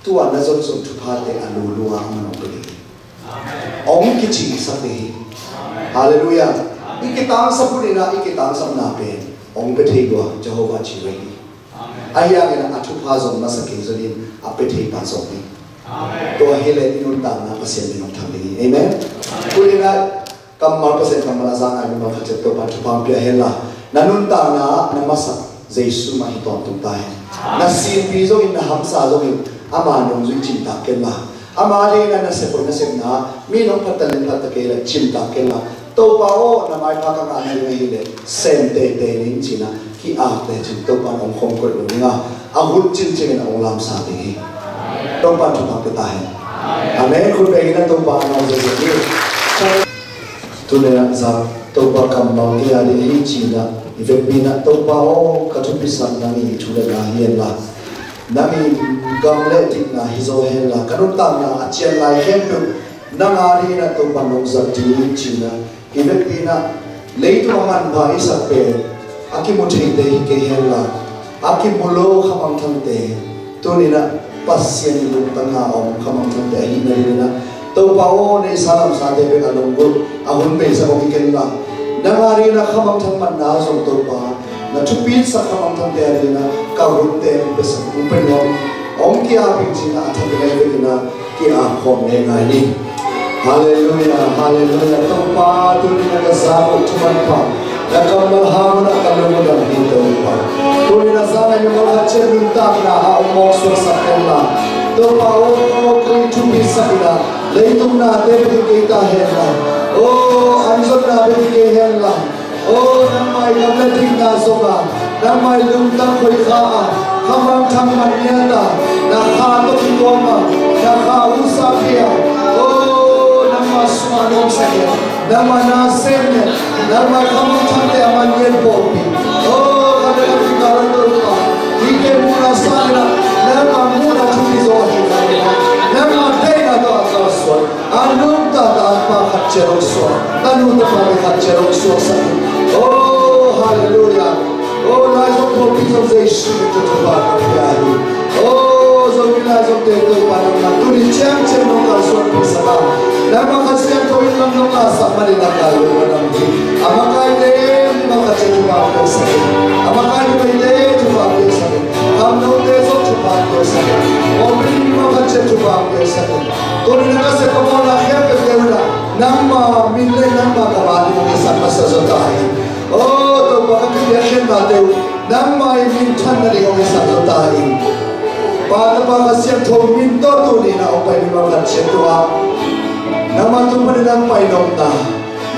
tua na zonzon thuphate a lulua amah hong pia ding hi. Hong kicingsak ding hi. Halleluiah. I kitangsap hun in ah i kitangsapna pen hong pia thei lua Jehovah Jireh hi. Ahi hangin ah a thupha zong masa kei zongin a pia thei pa zong hi. Tua hi leh i nuntakna Pasian min hong thang ding hi. Amen. Tuni-in ah kammal, Pasian kammal a za ngai mimal khat ciat Topa in thupha hong pia hen la, na nuntakna ah na masak Jesu mah hi tawntung ta hen. Na sinpi zongin, na hamsa zongin ama nungzui cimtak ken la, ama dingin ah na sep hoih na sepna ah mi nong phat ta le phat ta kei leh cimtak ken la, Topa aw, na maipha ka ngahna ding ahih leh sem teitei ning ci-in ah ki-ap lecin Topa in hong khawm koih lo ding a, a hun cincin in hong lamsa ding hi. Topa in thupha pia ta hen. Amen. Khut bengin ah Topa in hong zia zia hi. Tuni-in ah zak Topa kammal kei a ding hi ci-in ah i vekpi-in ah, Topa aw, ka thupisak nang i thu le la hi hen la, nang i gam le dikna hi zaw hen la, ka nuntakna a cian lai khempeuh nang a dingin ah Topa nong zat ding ci-in ah i vekpi-in ah, leitung a manpha i sak pen a kimu theite hi kei hen la, a kimu lo khamangthangte, tuni-in ah Pasian i lungtang a om khamangthangte ahihna dingin ah, Topa aw, na i sa lamsate bek a lunggulh a hun beisak hong hi ken la, nang a dingin ah khamangthang manna zong Topa, na thupisak khamangthangte a dingin ah ka hunte hong pia sak, hong pia nuam, hong ki-ap ing ci-in ah a thak i ngai vekin ah ki-ap khawm ngeingai ni. Halleluia, halleluia. Topa, tuni na ka zak uh thuman pha, na kammal hang un ah ka lung uh dam hi Topa. Tuni na zak ah mimal khat ciat nuntakna ah hong mawk suaksak hen la. Topa aw, koi thupi sak in ah, leitung nate bek hi kei ta hen la. Aw, an zonna bek hi kei hen la. Aw, nangmah i gam le dikna zong a, nangmah i lungtang khoikha a, khamangthang man ngiat a, na kha tawh kikuam a, na kha husa pia a. Aw, nangmah sungah nuamsak in, nangmah na sem in, nangmah khamangthangte a man ngiat pawlpi. Aw, ka le ka dikna Topa, i ke muna sa in ah, nangmah muna thupi zaw hi, nangmah deihna tawh a kalsuan. A nungta ta a pa khat ciat hong suak, a nungta pa khat ciat hong suaksak. Oh, halleluia. Oh, Laizom pawlpi zong Jesu min tawh thupha ka pia hi. Oh, Zomi Laizomte Topa nangmah tuni ciangciang nong kalsuanpih sak a, nangmah Kha Siangtho in lam nong lasak manin a ka lung a dam hi. A makaite mimal khat ciat thupha piaksak in. A makai numeite thupha piaksak in. Khangnote zong thupha piaksak in. Pawlpi mimal khat ciat thupha piaksak in. Tuni na ka sep ka mawhna khempeuhte un ah nangma min le nangma gam ading hong hisak masa zaw ta in. Aw Topa, ka kipiak khiatnate uh nangma i minthan nading hong hisak zaw ta in. Pa, Tapa, Kha Siangtho min tawh tuni na hong pai mimal khat ciat tungah nangma tung panin hong pai nopna,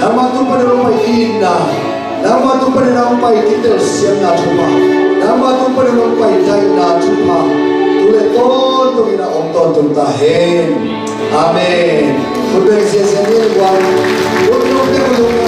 nangma tung panin hong pai itna, nangma tung panin hong pai kitelsiamna thupha, nangma tung panin hong pai daihna thupha tu le tawntung in a om tawntung ta hen. Amen. Khut beng ziahziah ni, lungdam. Khut nong beng lungdam.